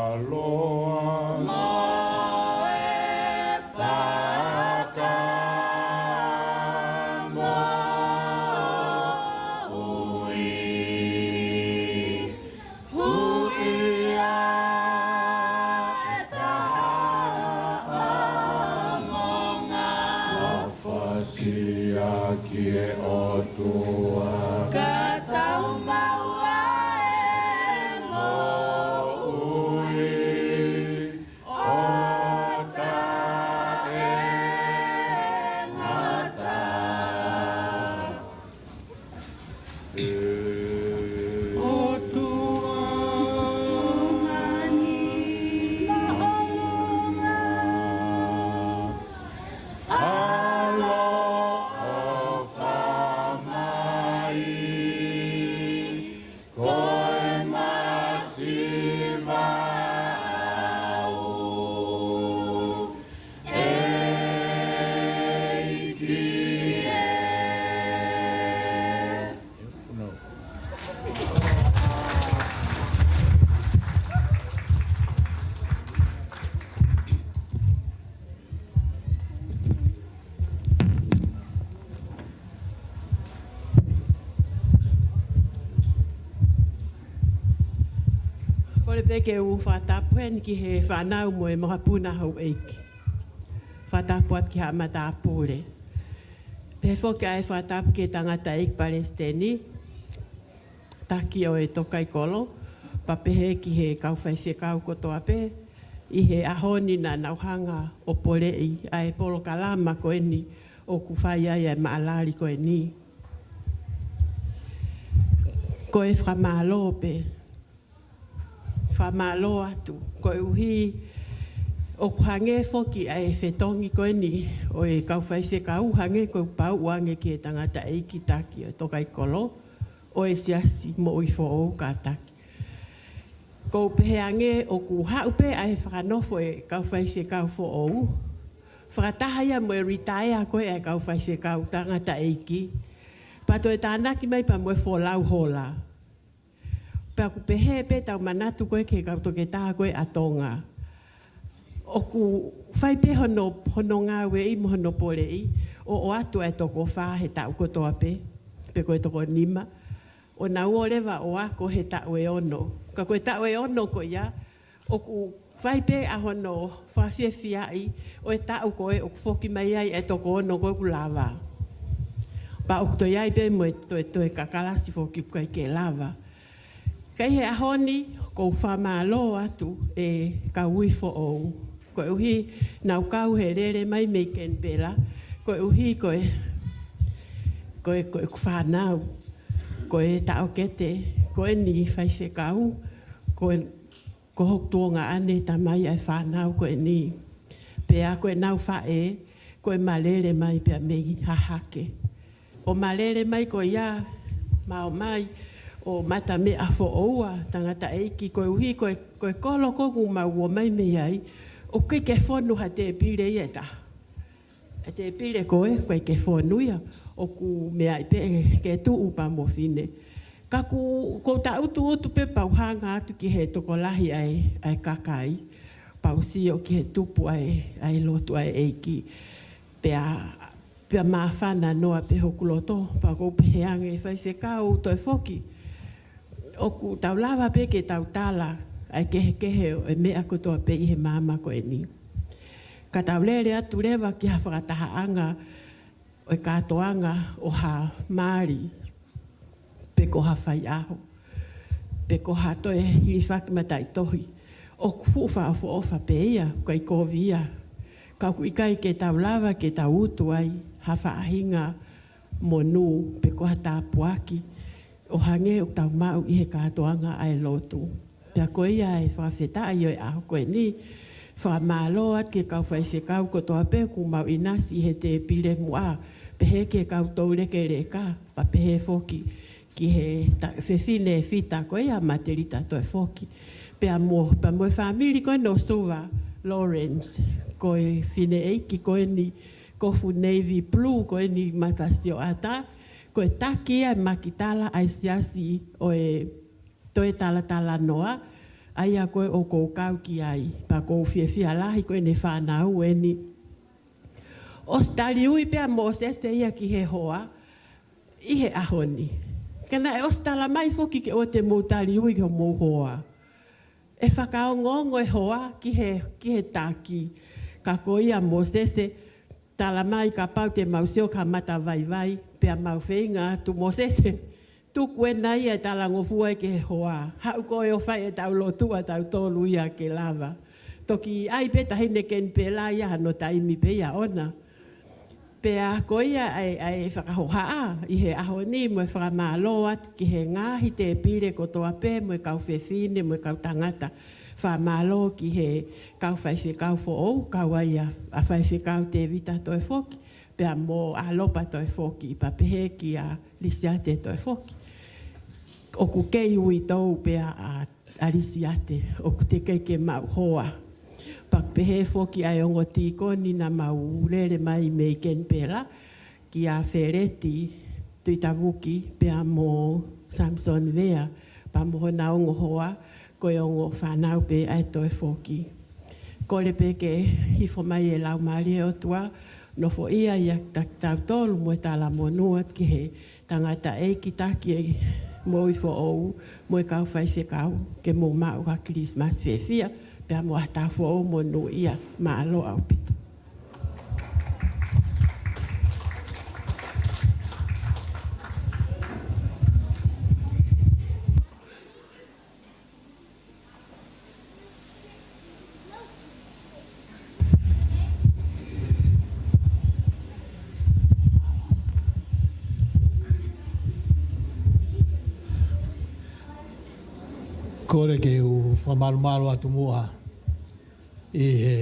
Fakalaloa. Mo e fakamoʻui. Huʻia e taha ʻo Monga. Fakasia ki he ʻOtua. Ka tau maʻu ʻa e moʻui ʻo taʻengata. ʻOtua, ʻoku ʻaloʻofa mai, ko e masiva ʻaʻau, ʻEiki ē. Kole pē ke u fakatapu heni ki he fānau mo e makapuna houʻeiki. Fakatapu atu ki haʻa matāpule. Pehē foki ʻa e fakatapu ki he tangataʻeiki palesiteni, taki ʻo e tokaikoló, pea pehē ki he kau faifekau kotoa pē, ʻi he ʻaho ni naʻa nau hanga ʻo poleʻi ʻa e polokalama ko eni ʻoku fai ai ʻa e maʻalali ko eni. Ko e fakamālō pē, fakamālō atu, koeʻuhi ʻoku hangē foki ʻa e fetongi ko eni ʻo e kau faifekau, hangē ko e pau ange ki he tangataʻeiki taki ʻo e tokaikoló ʻo e Siasi Moʻui Foʻou kātaki. ʻOku ou pehē ange ʻoku haʻu pē ʻa e fakanofo e kau faifekau foʻou, fakataha ia mo e retire ko ē ʻa e kau faifekau tangataʻeiki, pea toe tānaki mai pea mo e folau hola. Pea ʻoku pehē pē ʻetau manatu ko ē ki he kau toketā ko ē ʻa Tonga. ʻOku fai pē hono, hono ngāueʻi mo hono poleʻi, ʻo ʻoatu ʻa e toko fā he taʻu kotoa pē, pe ko e toko nima. ʻO nau ō leva ʻo ako he taʻu ʻe ono. Ka ko e taʻu ʻe ono ko ia, ʻoku fai pē ʻa hono fakafiefiaʻi ʻo e taʻu ko ē ʻoku foki mai ai ʻa e toko ono ko ē ʻoku lava. Pea ʻoku toe ʻi ai pē mo e toe, toe kakalasi foki ʻoku ʻikai ke lava. Ka ʻi he ʻaho ni, ʻoku ou fakamālō atu e kau ui foʻou. Koeʻuhi naʻa nau kau he lele mai mei Kenipela, koeʻuhi ko e, ko e, ko e fānau, ko e taʻokete ko eni faifekau, ko e, ko hoku tuongaʻane tamai ʻa e fānau ko eni. Pea ko ʻenau faʻē, ko e malele mai pea mei Hahake. ʻO malele mai ko ia, ma ō mai ʻo mata meʻa foʻou ʻa tangataʻeiki koeʻuhi ko e, ko e kolo ko ē ʻoku mau ō mai mei ai, ʻoku ʻikai ke fonu ha tēpile ia ʻe taha. ʻA e tēpile ko ē, ʻoku ʻikai ke fonu ia, ʻoku meaʻi pē ke tuʻu pea mo fine. Ka ʻoku, ʻoku ou tangutu pē pea u hanga atu ki he tokolahi ʻa e, ʻa e kakai, pea u sio ki he tupu ʻa e, ʻa e lotu ʻa e ʻEiki. Pea, pea māfana noa pē hoku loto, pea ʻoku ou pehē ange faifekau toe foki. ʻOku tau lava pē ke tau tala ʻa e kehekehe ʻo e meʻa kotoa pē ʻi he māmani ko eni. Ka tau lele atu leva ki ha fakatahaʻanga ʻo e kātoanga ʻo ha mali, pe ko ha faiʻaho, pe ko ha toe hilifaki mataʻitohi, ʻoku fuʻu fakaʻofoʻofa pē ia, ʻoku ʻikai kovi ia. Ka ʻoku ʻikai ke tau lava ke tau utu ai ha faʻahinga monū, pe ko ha tāpuaki, ʻo hangē ʻoku tau maʻu ʻi he kātoanga ʻa e lotu. Pea ko ia e fakafetaʻi ʻo e ʻaho ko eni, fakamālō atu ki he kau faifekau kotoa pē ʻoku mau ʻinasi he tēpile muʻa, pehē ki he kau toulekeleka, pea pehē foki ki he ta-, fefine fita ko ia Matelita toe foki. Pea mo, pea mo e fāmili ko ē ʻo Suva, Lawrence, ko e fineʻeiki ko eni kofu navy blue ko eni matasioʻata, ko e taki ia e makitala ʻa e siasi ʻo e toe talatalanoa, ʻa ia ko ē ʻoku ou kau ki ai, pea ʻoku ou fiefia lahi ko ʻene fānau eni. ʻOsi taliui pē ʻa Mōsese ia ki he hoa, ʻi he ʻaho ni. Ka naʻe ʻosi tala mai foki ke ʻoua te mou taliui ki homou hoa. ʻE fakaongoongo e hoa ki he, ki he taki. Ka ko ia Mōsese, tala mai kapau te mau sio ki ha mata vaivai, pea mau feinga atu Mōsese, tuku ena ia e talangofua ki he hoa. Haʻu koe ʻo fai ʻetau lotu ʻa tautolu ia ke lava. Toki ʻai pē taʻahine Kenipela ia hano taimi pē ia ʻona. Pea ko ia ʻa e, ʻa e fakahohaʻa ʻi he ʻaho ni mo e fakamālō atu ki he ngaahi tēpile kotoa pē mo e kau fefine mo e kau tangata. Fakamālō ki he kau faifekau foʻou, kau ai ʻa, ʻa Faifekau Tēvita Toefoki, pea mo ʻAlopa Toefoki, pea pehē kia Lisiate Toefoki. ʻOku kei uitou pē ʻa, ʻa Lisiate, ʻoku teʻeki ke maʻu hoa. Pea pehē foki ʻa e ongo tīkoni naʻa mau lele mai mei Kenipela, kia Feleti Tuʻitavuki, pea mo Samson Vea, pea mo hona ongo hoa, ko e ongo fānau pē ʻa e Toefoki. Kole pē ke hifo mai e Laumālie ʻo e ʻOtua, nofoʻia ia ta-, tautolu mo e talamonū atu ki he tangataʻeiki taki e moʻui foʻou, mo e kau faifekau, ke mou maʻu ha Kilisimasi fiefia, pea mo ha taʻu foʻou monūʻia. Mālō ʻaupito. Kole ke u fakamalumalu atu muʻa ʻi he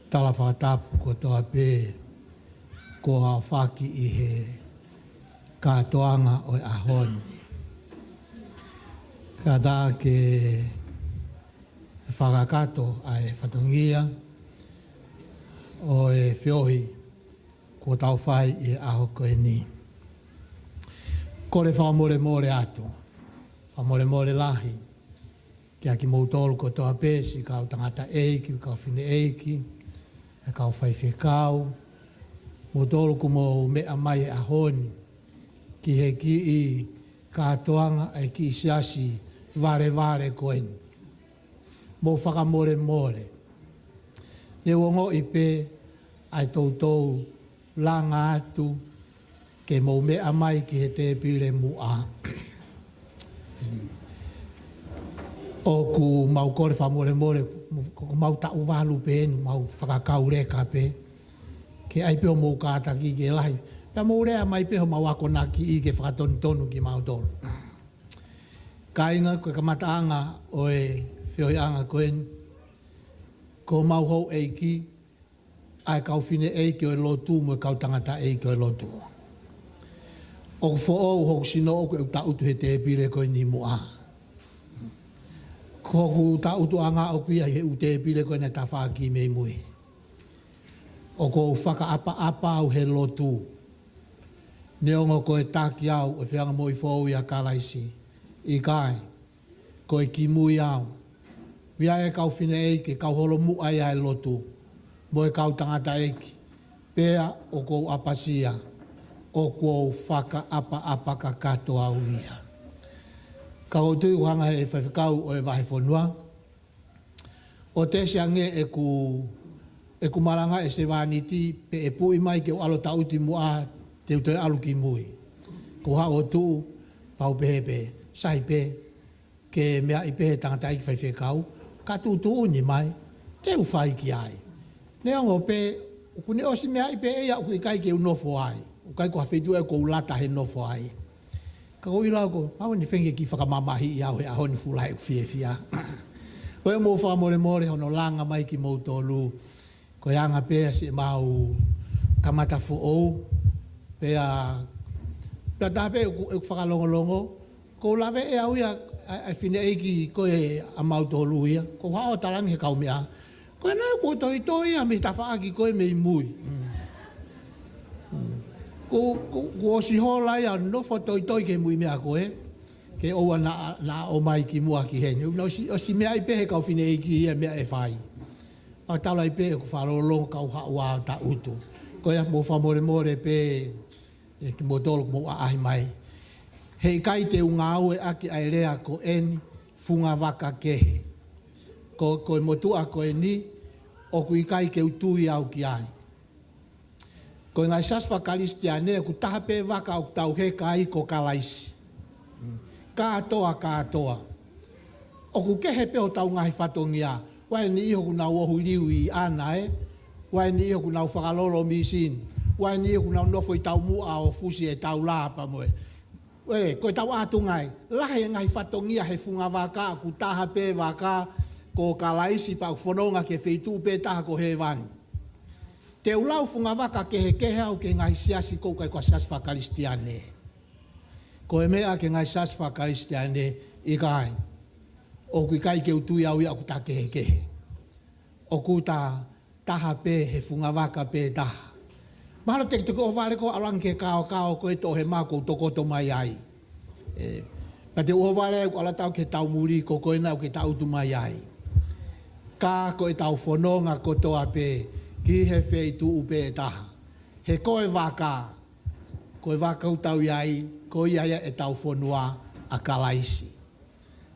tala fakatapu kotoa pē kuo aofaki ʻi he kātoanga ʻo e ʻaho ni. Kātaki ke fakakakato ʻa e fatongia ʻo e feohi kuo tau fai ʻi he ʻaho ko eni. Kole fakamolemole atu, fakamolemole lahi, kia kimoutolu kotoa pē, siʻi kau tangataʻeiki, kau fineʻeiki, e kau faifekau, moutolu kuo mou meʻa mai he ʻaho ni ki he kiʻi kātoanga ʻa e kiʻi siasi valevale ko eni. Mou fakamolemole. Ne u ongoʻi pē ʻa e toutou langa atu ke mou meʻa mai ki he tēpile muʻa. ʻOku mau kole fakamolemole, ko mau taʻu valu pē eni, mau fakakauleka pē. Ke ʻai pē ʻo mou kātaki ke lahi. Pea mou lea mai pē homau akonaki ke fakatonutonu kimautolu. Kāinga, ko e kamataʻanga ʻo e feohiʻanga ko eni, ko homau houʻeiki, ʻa e kau fineʻeiki ʻo e lotu mo e kau tangataʻeiki ʻo e lotu. ʻOku foʻou hoku sino ʻoku ou taʻutu he tēpile ko eni muʻa. Ko hoku taʻutuʻanga ʻoku ʻi ai he ʻū tēpile ko ena tafaʻaki mei mui. ʻOku ou fakaʻapaʻapa au he lotu. Neongo ko e taki au ʻo e feohiʻanga moʻui foʻou ʻia Kalaisi. ʻIkai, ko e kimui au. ʻOku ʻi ai e kau fineʻeiki, kau holomuʻa ia ʻa e lotu, mo e kau tangataʻeiki. Pea ʻoku ou ʻapasia, ʻoku ou fakaʻapaʻapa kakato au ia. Ka ʻoku ou tui ʻoku hanga he faifekau ʻo e vahefonua ʻo tesi ange ʻeku, ʻeku malanga ʻe sevāniti, pe ʻe puʻi mai ke u ʻalu ʻo taʻutu muʻa, te u toe ʻalu ki mui. Ko u haʻu ʻo tuʻu, pea u pehē pē, sai pē, ke meaʻi pē he tangataʻeiki faifekau, ka tuʻutuʻuni mai, te u fai ki ai. Neongo pē, ʻoku ne ʻosi meaʻi pē ʻe ia ʻoku ʻikai ke u nofo ai. ʻOku ʻikai ko ha feituʻu ʻoku ou lata he nofo ai. Ka ʻoku ou ʻilo au ko, mau ni fengi ki fakamamahiʻi au he ʻaho ni, fuʻu lahi ʻeku fiefia. Ko ia, mou fakamolemole hono langa mai kimoutolu. Ko e anga pē siʻemau kamata foʻou. Pea, pea tā pē ʻeku, ʻeku fakalongolongo. Ko u lave ʻe au ia, ʻa, ʻa e fineʻeiki ko ē ʻamautolu ia. Ko u haʻu ʻo talaange he kaumeʻa, ko ena kuo toitoi ia mei tafaʻaki ko ē mei mui. Mm. Mm. Ko, ko, kuo ʻosi hola ia, nofo toitoi ki he mui meʻa ko ē. ke ʻoua naʻa, naʻa ʻomai ki muʻa ki heni. Naʻe ʻosi, ʻosi meaʻi pē he kau fineʻeiki ia meʻa ʻe fai. ʻOku tala ai pē ʻoku fakalolongo kau haʻu ʻo taʻutu. Ko ia mou fakamolemole pē, ē, kimoutolu ʻoku mou ʻaʻahi mai. He ʻikai te u ngāueʻaki ʻa e lea ko eni, fungavaka kehe. Ko, ko e motuʻa ko eni, ʻoku ʻikai ke u tui au ki ai. Ko e ngaahi siasi faka-Kalisitiane, ʻoku taha pē vaka ʻoku tau heka ai ko Kalaisi. Kātoa, kātoa. ʻOku kehe pē hotau ngaahi fatongia. ʻOku ʻi ai e niʻihi ʻoku nau ʻohu liliu ʻi ʻana, ē. ʻOku ʻi ai e niʻihi ʻoku nau fakalolo mīsini. ʻOku ʻi ai e niʻihi ʻoku nau nofo ʻi taumuʻa ʻo fusi e taula pea mo e. Ē, ko e tau ʻatunga ē. Lahi e ngaahi fatongia he fungavaka, ʻoku taha pē vaka ko Kalaisi pea ʻoku fononga ki he feituʻu pē taha ko hēvani. Te u lau fungavaka kehekehe au ki he ngaahi siasi ʻoku ʻikai ko ha siasi faka-Kalisitiane. Ko e meʻa ki he ngaahi siasi faka-Kalisitiane, ʻikai. ʻOku ʻikai ke u tui au ia ʻoku ta kehekehe. ʻOku ta taha pē he fungavaka pē taha. Mahalo te ke toki ʻohovale koe ʻo ʻalu ange ki he kaokao ko e toʻohema ʻoku ou tokoto mai ai. Ē, pea te u ʻohovale ʻo ʻalu atu au ki he taumuli ko koe naʻa ke taʻutu mai ai. Ka ko e tau fononga kotoa pē ki he feituʻu pē taha. He ko e vaka, ko e vaka ʻoku tau ʻi ai, ko ia ia e tau fonua ʻa Kalaisi.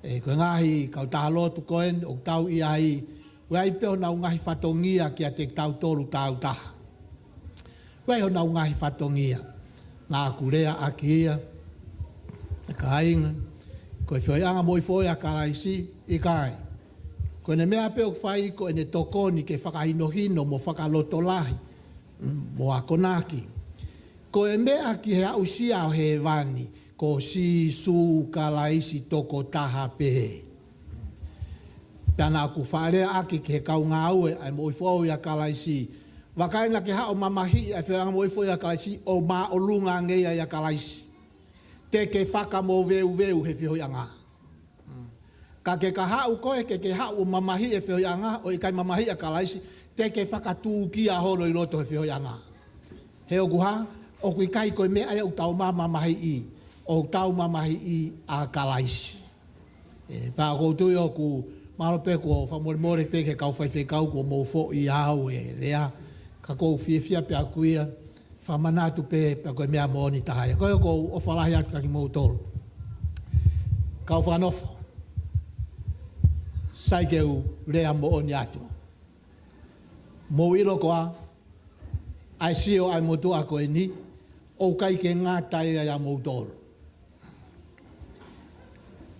Ē, ko e ngaahi kautaha lotu ko eni ʻoku tau ʻi ai, ʻoku ʻi ai pē honau ngaahi fatongia kiate kitautolu tautaha. ʻOku ʻi ai honau ngaahi fatongia. Naʻa ku lea ʻaki ia, kāinga, ko e feohiʻanga moʻui foʻou ʻa Kalaisi, ʻikai. Ko ʻene meʻa pē ʻoku fai ko ʻene tokoni ke fakahinohino mo fakalotolahi, mm, mo akonaki. Ko e meʻa ki he aʻusia ʻo hēvani, ko Sīsū Kalaisi tokotaha pē. Pea naʻa ku faʻa lea ʻaki ki he kau ngāue ʻa e moʻui foʻou ʻia Kalaisi. Vakai naʻa ke haʻu ʻo mamahiʻi ʻa e feohiʻanga moʻui foʻou ʻia Kalaisi ʻo māʻolunga ange ia ʻia Kalaisi. Te ke fakamoveuveu he feohiʻanga. Ka ke ka haʻu koe, ke ke haʻu ʻo mamahiʻi e feohiʻanga, ʻo ʻikai mamahiʻi ʻa Kalaisi, te ke fakatūkia holo ʻi loto he feohiʻanga. He ʻoku hā, ʻoku ʻikai ko e meʻa ia ʻoku tau mamahiʻi, ʻoku tau mamahiʻi ʻa Kalaisi. Ē, pea ʻoku ou tui ʻoku, mahalo pē kuo fakamolemole pē ki he kau faifekau kuo mou foʻi au e lea, ka ʻoku ou fiefia pē ʻaku ia, fakamanatu pē, pea ko e meʻa moʻoni taha ia. Ko ia ʻoku ou ʻofa lahi atu kia kimoutolu. Kau fakanofo. Sai ke u lea moʻoni atu. Mou ʻilo koā, ʻa e sio ʻa e motuʻa ko eni, ʻoku ʻikai ke ngata ia ʻia moutolu.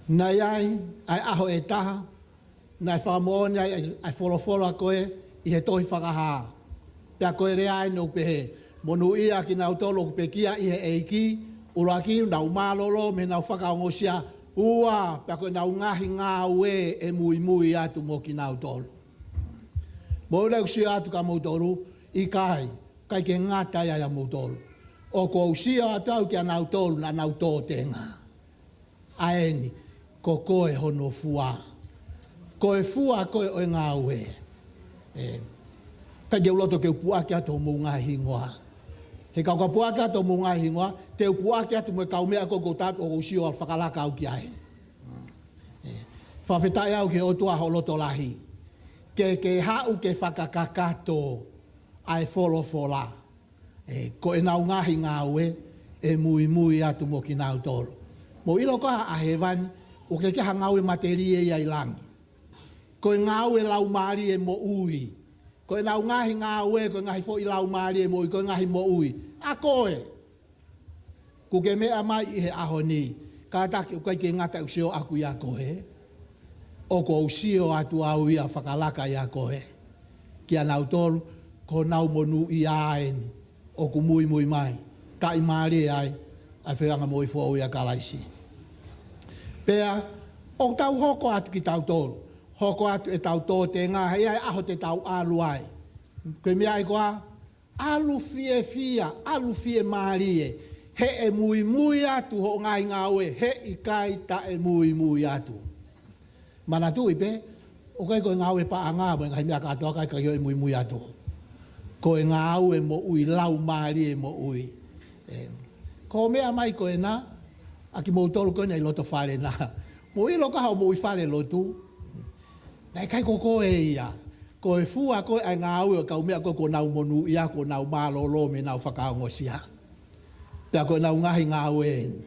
Naʻe ʻi ai, ʻa e ʻaho ʻe taha, naʻe fakamoʻoni ai ʻa e folofola ko ē ʻi he tohi Fakahā. Pea ko e lea eni ʻoku pehē, monūʻia kinautolu ʻoku pekia ʻi he ʻEiki, ʻuluaki nau mālōlō mei heʻenau fakaongosia, ua, pea ko ʻenau ngaahi ngāue ʻe muimui atu mo kinautolu. Mou ʻilo ʻeku sio atu kia moutolu, ʻikai, ʻikai ke ngata ia ʻia moutolu. ʻOku ou sio atu au kia nautolu naʻa nau tōtenga. ʻA eni, ko koe hono fua. Ko e fua koe ʻo e ngāue. Ē, ʻikai ke u loto ke u puʻaki atu homou ngaahi hingoa. He ka u ka puʻaki atu homou ngaahi hingoa, te u puʻaki atu mo e kaumeʻa ko ē ʻoku ou tatu ʻoku ou sio ʻo fakalaka au ki ai. Ē, fakafetaʻi au ki he ʻOtua hoʻo loto lahi. Ke, ke haʻu ke fakakakato ʻa e folofola. Ē, ko ʻenau ngaahi ngāue ʻe muimui atu mo kinautolu. Mou ʻilo koā ʻa hēvani, ʻoku ʻikai ke ha ngāue matelie ia ʻi langi. Ko e ngāue laumālie moʻui. Ko ʻenau ngaahi ngāue, ko e ngaahi foʻi laumālie moʻui, ko e ngaahi moʻui. ʻA koe. Kuo ke meʻa mai ʻi he ʻaho ni, kātaki ʻoku ʻikai ke ngata ʻeku sio ʻaku ʻia koe. ʻOku ou sio atu au ia fakalaka ʻia koe. Kia nautolu, ko honau monūʻia eni, ʻoku muimui mai, taʻimālie ai, ʻa e feohiʻanga moʻui foʻou ʻia Kalaisi. Pea, ʻoku tau hoko atu kitautolu, hoko atu ʻetau tōtenga, he ʻi ai e ʻaho te tau ʻalu ai. Ko e meʻa ia koā, ʻalu fiefia, ʻalu fiemālie, he ʻe muimui atu hoʻo ngaahi ngāue, he ʻikai taʻe muimui atu. Manatuʻi pē, ʻoku ʻikai ko e ngāue paʻanga mo e ngaahi meʻa kātoa ʻikai ke ʻe muimui atu. Ko e ngāue moʻui, laumālie moʻui. Ē, ko e meʻa mai ko ena, ʻA kimoutolu ko ena ʻi loto fale na. Mou ʻilo ka hoʻomou ʻi fale lotu. Naʻe ʻikai ko koe ia. Ko e fua ko ē ʻa e ngāue ʻo e kau meʻa ko ē kuo nau monūʻia, kuo nau mālōlō mei heʻenau fakaongosia. Pea ko ʻenau ngaahi ngāue eni.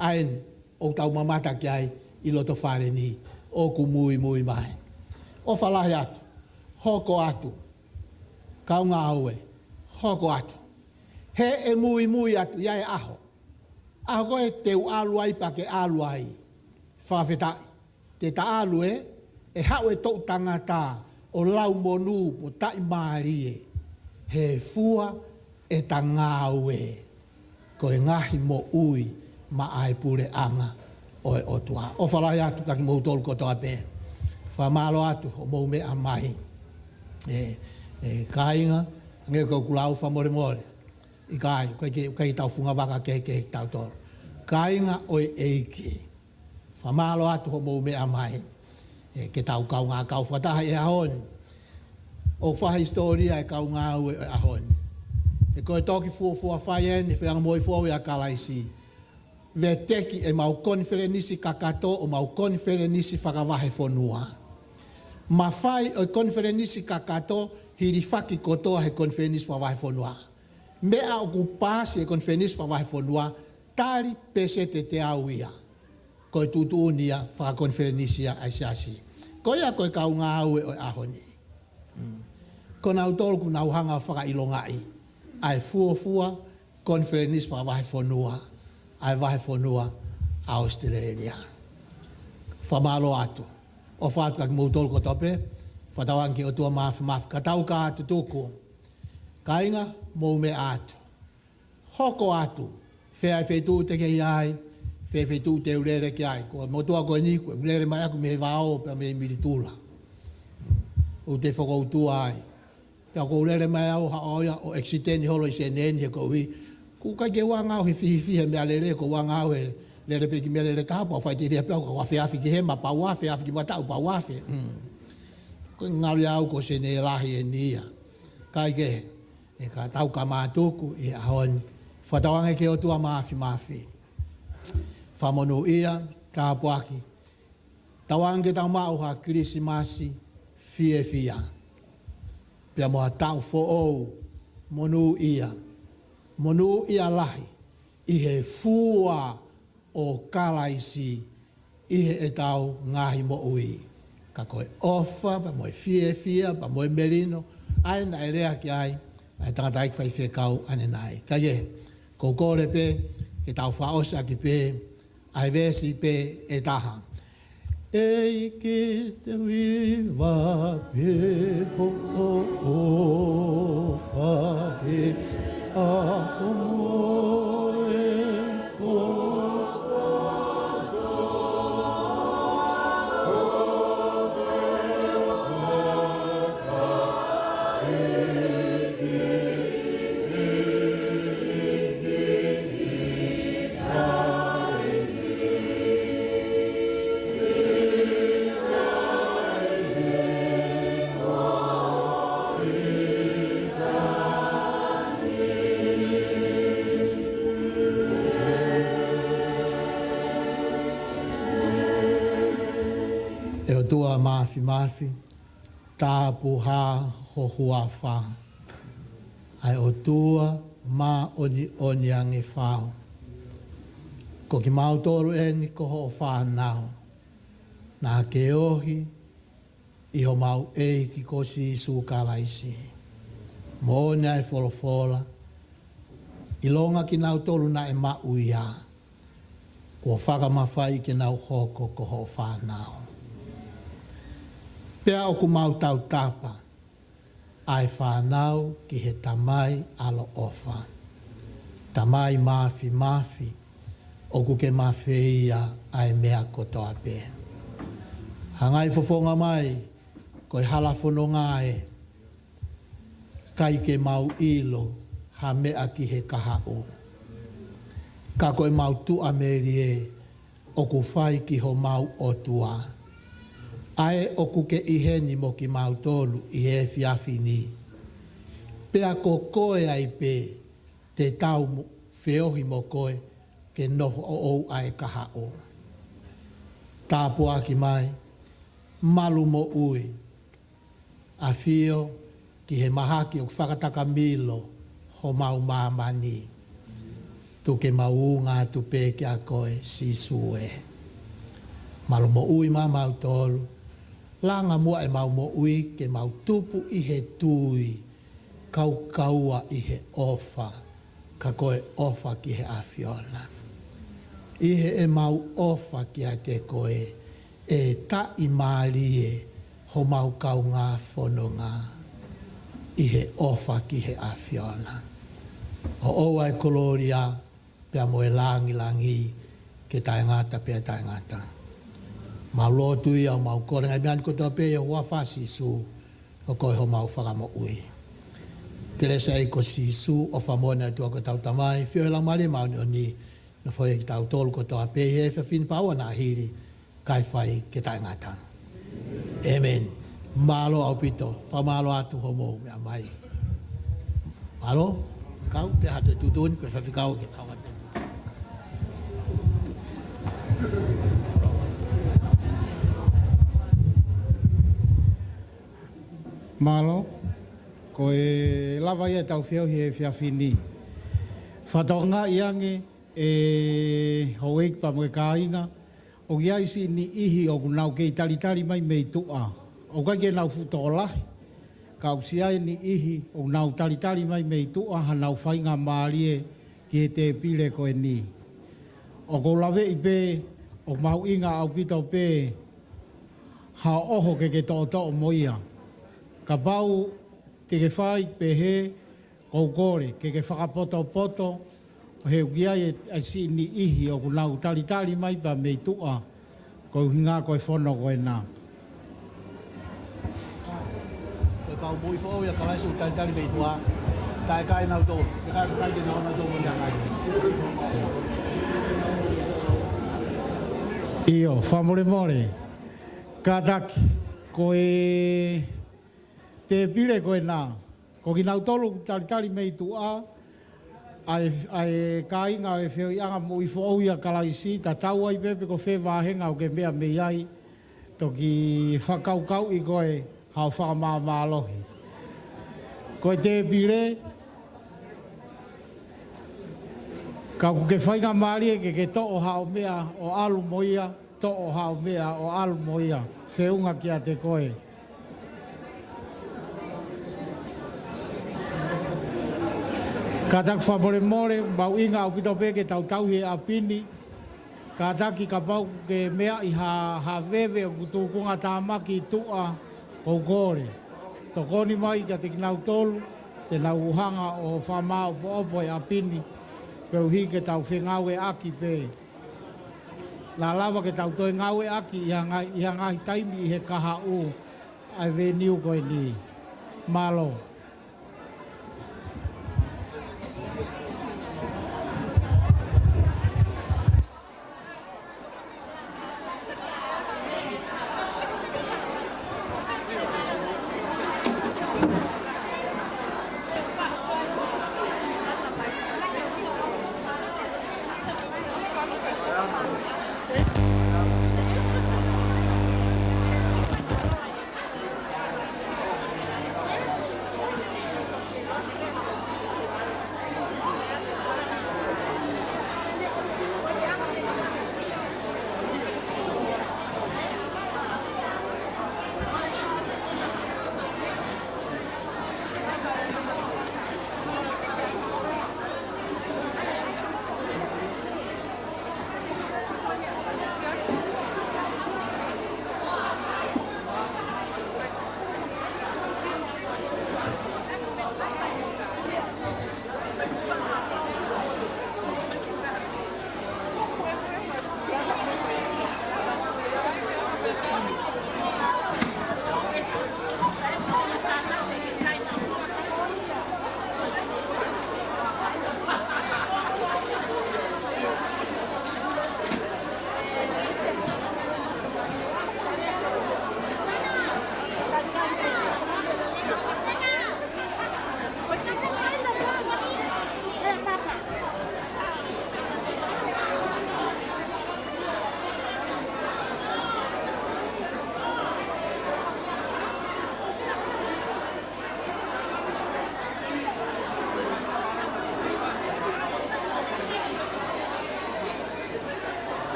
ʻA eni, ʻoku tau mamata ki ai ʻi loto fale ni, ʻoku muimui mai. ʻOfa lahi atu, hoko atu, kau ngāue, hoko atu. He ʻe muimui atu, ʻi ai e ʻaho. ʻAho ko ē te u ʻalu ai pea ke ʻalu ai. Fakafetaʻi. Te ta ʻalu ē, ʻe haʻu e toʻu tangata ʻo lau monū pe taʻimālie. He fua ʻeta ngāue. Ko e ngaahi moʻui maʻa e puleʻanga ʻo e ʻOtua. ʻOfa lahi atu kia kimoutolu kotoa pē. Fakamālō atu hoʻomou meʻa mai. ʻE, ʻe kāinga, hangē ko ʻeku lau fakamolemole. ʻIkai, ʻikai ke, ʻikai ke tau fungavaka kehekehe kitautolu. Kāinga ʻo e ʻEiki. Fakamālō atu hoʻomou meʻa mai. ʻE, ke tau kaungā kau fakataha he ʻaho ni. ʻOku faʻa hisitōlia e kau ngāue ʻo e ʻaho ni. He ko e toki fuofua fai eni, feʻunga mo e foʻi ʻa Kalaisi. Veteki ʻemau konifelenisi kakato, ʻo mau konifelenisi fakavahefonua. Mafai ʻo e konifelenisi kakato, hilifaki kotoa he konifelenisi fakavahefonua. Meʻa ʻoku paasi e konifelenisi fakavahefonua, tali pēseti ʻe teau ia. Ko e tuʻutuʻuni ia fakakonifelenisi ia ʻa e siasi. Ko ia ko e kau ngāue ʻo e ʻaho ni. Mm. Ko nautolu ʻoku nau hanga ʻo fakaʻilongaʻi ʻa e fuofua konifelenisi fakavahefonua, ʻa e vahefonua ʻAositelēlia. Fakamālō atu. ʻOfa atu kia kimoutolu kotoa pē, fakatauange ki he ʻOtua Māfimafi, ka tau ka tutuku. Kāinga, mou meʻa atu. Hoko atu. Fē ʻa e feituʻu te ke ʻi ai, fē feituʻu te u lele ki ai. Ko e motuʻa ko eni, ko e lele mai ʻaku mei he vao, pea mei Militula. ʻOku te fokoutua ai. Pea ko u lele mai au haʻo ia ʻo ʻekisiteni holo ʻi Senē ni he koeʻuhi. ʻOku ʻikai ke u anga au he fihifihi he meʻalele, ʻoku ou anga au he lele pē ki meʻalele taha, pea u faʻiteliha pē au, ka u afe afi ki hema, pea u afe afi ki mataʻu, pea u afe. Mm. Ko e ngalu ia au ko Senē lahi eni ia. Kae kehe, ʻe ka tau ka mātuku ʻi he ʻaho ni. Fakatauange ki he ʻOtua Māfimafi. Fakamonūʻia, tāpuaki. Tauange ke tau maʻu ha Kilisimasi fiefia. Pea mo ha taʻu foʻou monūʻia. Monūʻia lahi ʻi he fua ʻo Kalaisi ʻi heʻetau ngaahi moʻui. Ka ko e ʻofa, pea mo e fiefia, pea mo e melino, ʻa ia naʻe lea ki ai ʻa e tangataʻeiki faifekau ʻanenai. Kae kehe, ʻoku ou kole pē ke tau fakaʻosi ʻaki pē ʻa e veesi pē ʻe taha. ʻEiki te u hiva pē hoʻo ʻofa he ʻaho mo e pō. ʻE ʻOtua Māfimafi, tāpuhā ho huafa, ʻa e ʻOtua māʻoniʻoni ange fau. Ko kimautolu eni ko hoʻo fānau, naʻa ke ohi ʻi homau ʻEiki ko Sīsū Kalaisi. Moʻoni ʻa e folofola, ʻilonga kinautolu naʻe maʻu ia, kuo fakamafaiʻi ke nau hoko ko hoʻo fānau. Pea ʻoku mau tautapa ʻa e fānau ki he Tamai ʻaloʻofa. Tamai Māfimafi, ʻoku ke mafeia ʻa e meʻa kotoa pē. Hangai fofonga mai, ko e hala fononga ē, ʻikai ke mau ʻilo ha meʻa ki he kahaʻu. Ka ko e mau tuʻamelie ʻoku fai ki homau ʻOtua. ʻA ē ʻoku ke ʻi heni mo kimautolu ʻi he efiafi ni. Pea ko koe ai pē te tau mo, feohi mo koe ke nofo ʻo ʻoʻou ʻa e kahaʻu. Tāpuaki mai, malu moʻui, ʻafio ki he mahaki ʻoku fakatakamilo homau māmani. Tuku ke mau unga atu pē kia koe Sīsū ē. Malu moʻui mautolu, langa muʻa ʻemau moʻui ke mau tupu ʻi he tui, kaukaua ʻi he ʻofa, ka ko e ʻofa ki he ʻAfiona. ʻI heʻemau ʻofa kiate koe, ʻe taʻimālie homau kaungā fononga ʻi he ʻofa ki he ʻAfiona. ʻOʻou ʻa e kolōlia pea mo e lāngilangi ke taʻengata pea taʻengata. Mau lotu ia ʻo mau kole ngaahi meʻa ni kotoa pē ʻi he huafa ʻo Sīsū, ʻoku ko homau Fakamoʻui. Kelesi ʻa e ʻEiki ko Sīsū, ʻofa moʻoni ʻa e ʻOtua ko hotau Tamai, feohi ʻa e Laumālie Māʻoniʻoni, nofoʻia kitautolu kotoa pē he efiafi ni pea ʻoua naʻa hili, kae fai ke taʻengata. ʻĒmeni. Mālō ʻaupito, fakamālō atu hoʻomou meʻa mai. Mālō, kau, te hatu e tuʻutuʻuni, ko e faifekau ke kau atu. Mālō, ko e lava ia ʻetau feohi he efiafi ni. Fakatokangaʻi ange ʻe houʻeiki pea mo e kāinga, ʻoku ʻi ai siʻi niʻihi ʻoku nau kei talitali mai mei tuʻa. ʻOku ʻikai ke nau fuʻu tokolahi, ka ʻoku ʻi ai e niʻihi ʻoku nau talitali mai mei tuʻa, hanau faingamālie ki he tēpile ko eni. ʻOku ou laveʻi pē, ʻoku mahuʻinga ʻaupito pē haʻo ʻoho ke ke toʻotoʻo mo ia. Kapau te ke fai pehē, ʻoku ou kole ke ke fakapotopoto, he ʻoku ʻi ai e, e siʻi niʻihi ʻoku nau talitali mai pea mei tuʻa, ko e ʻuhinga ko e fono ko ena. Ko e kau moʻui foʻou ia Kalaisi ʻoku talitali mei tuʻa, taʻe kai nautolu, ʻikai, ʻikai ke nau nautolu mo ia kai. ʻIo, fakamolemole. Kātaki, ko e tēpile ko ena, ko kinautolu ʻoku talitali mei tuʻa, ʻa e, ʻa e kāinga ʻo e feohiʻanga moʻui foʻou ia Kalaisi, tatau ai pē pe ko fē vāhenga ʻoku ke meʻa mei ai, toki fakakaukauʻi koe haʻo fakamāmālohi. Ko e tēpile, kapau ʻoku ke faingamālie ke ke toʻo haʻo meʻa ʻo ʻalu mo ia, toʻo haʻo meʻa ʻo ʻalu mo ia, feʻunga kiate koe. Kātaki fakamolemole, mahuʻinga ʻaupito pē ke tau tauhi e ʻapi ni. Kātaki kapau ʻoku ke meaʻi ha, ha veve ʻoku tukunga tāmaki tuʻa, ʻoku ou kole, tokoni mai kiate kinautolu, te nau hanga ʻo fakamāʻopoʻopo e ʻapi ni, koeʻuhi ke tau fengāueʻaki pē. Naʻa lava ke tau toe ngāueʻaki ʻi ha ngaahi, ʻi ha ngaahi taimi ʻi he kahaʻu ʻa e veniu ko eni. Mālō.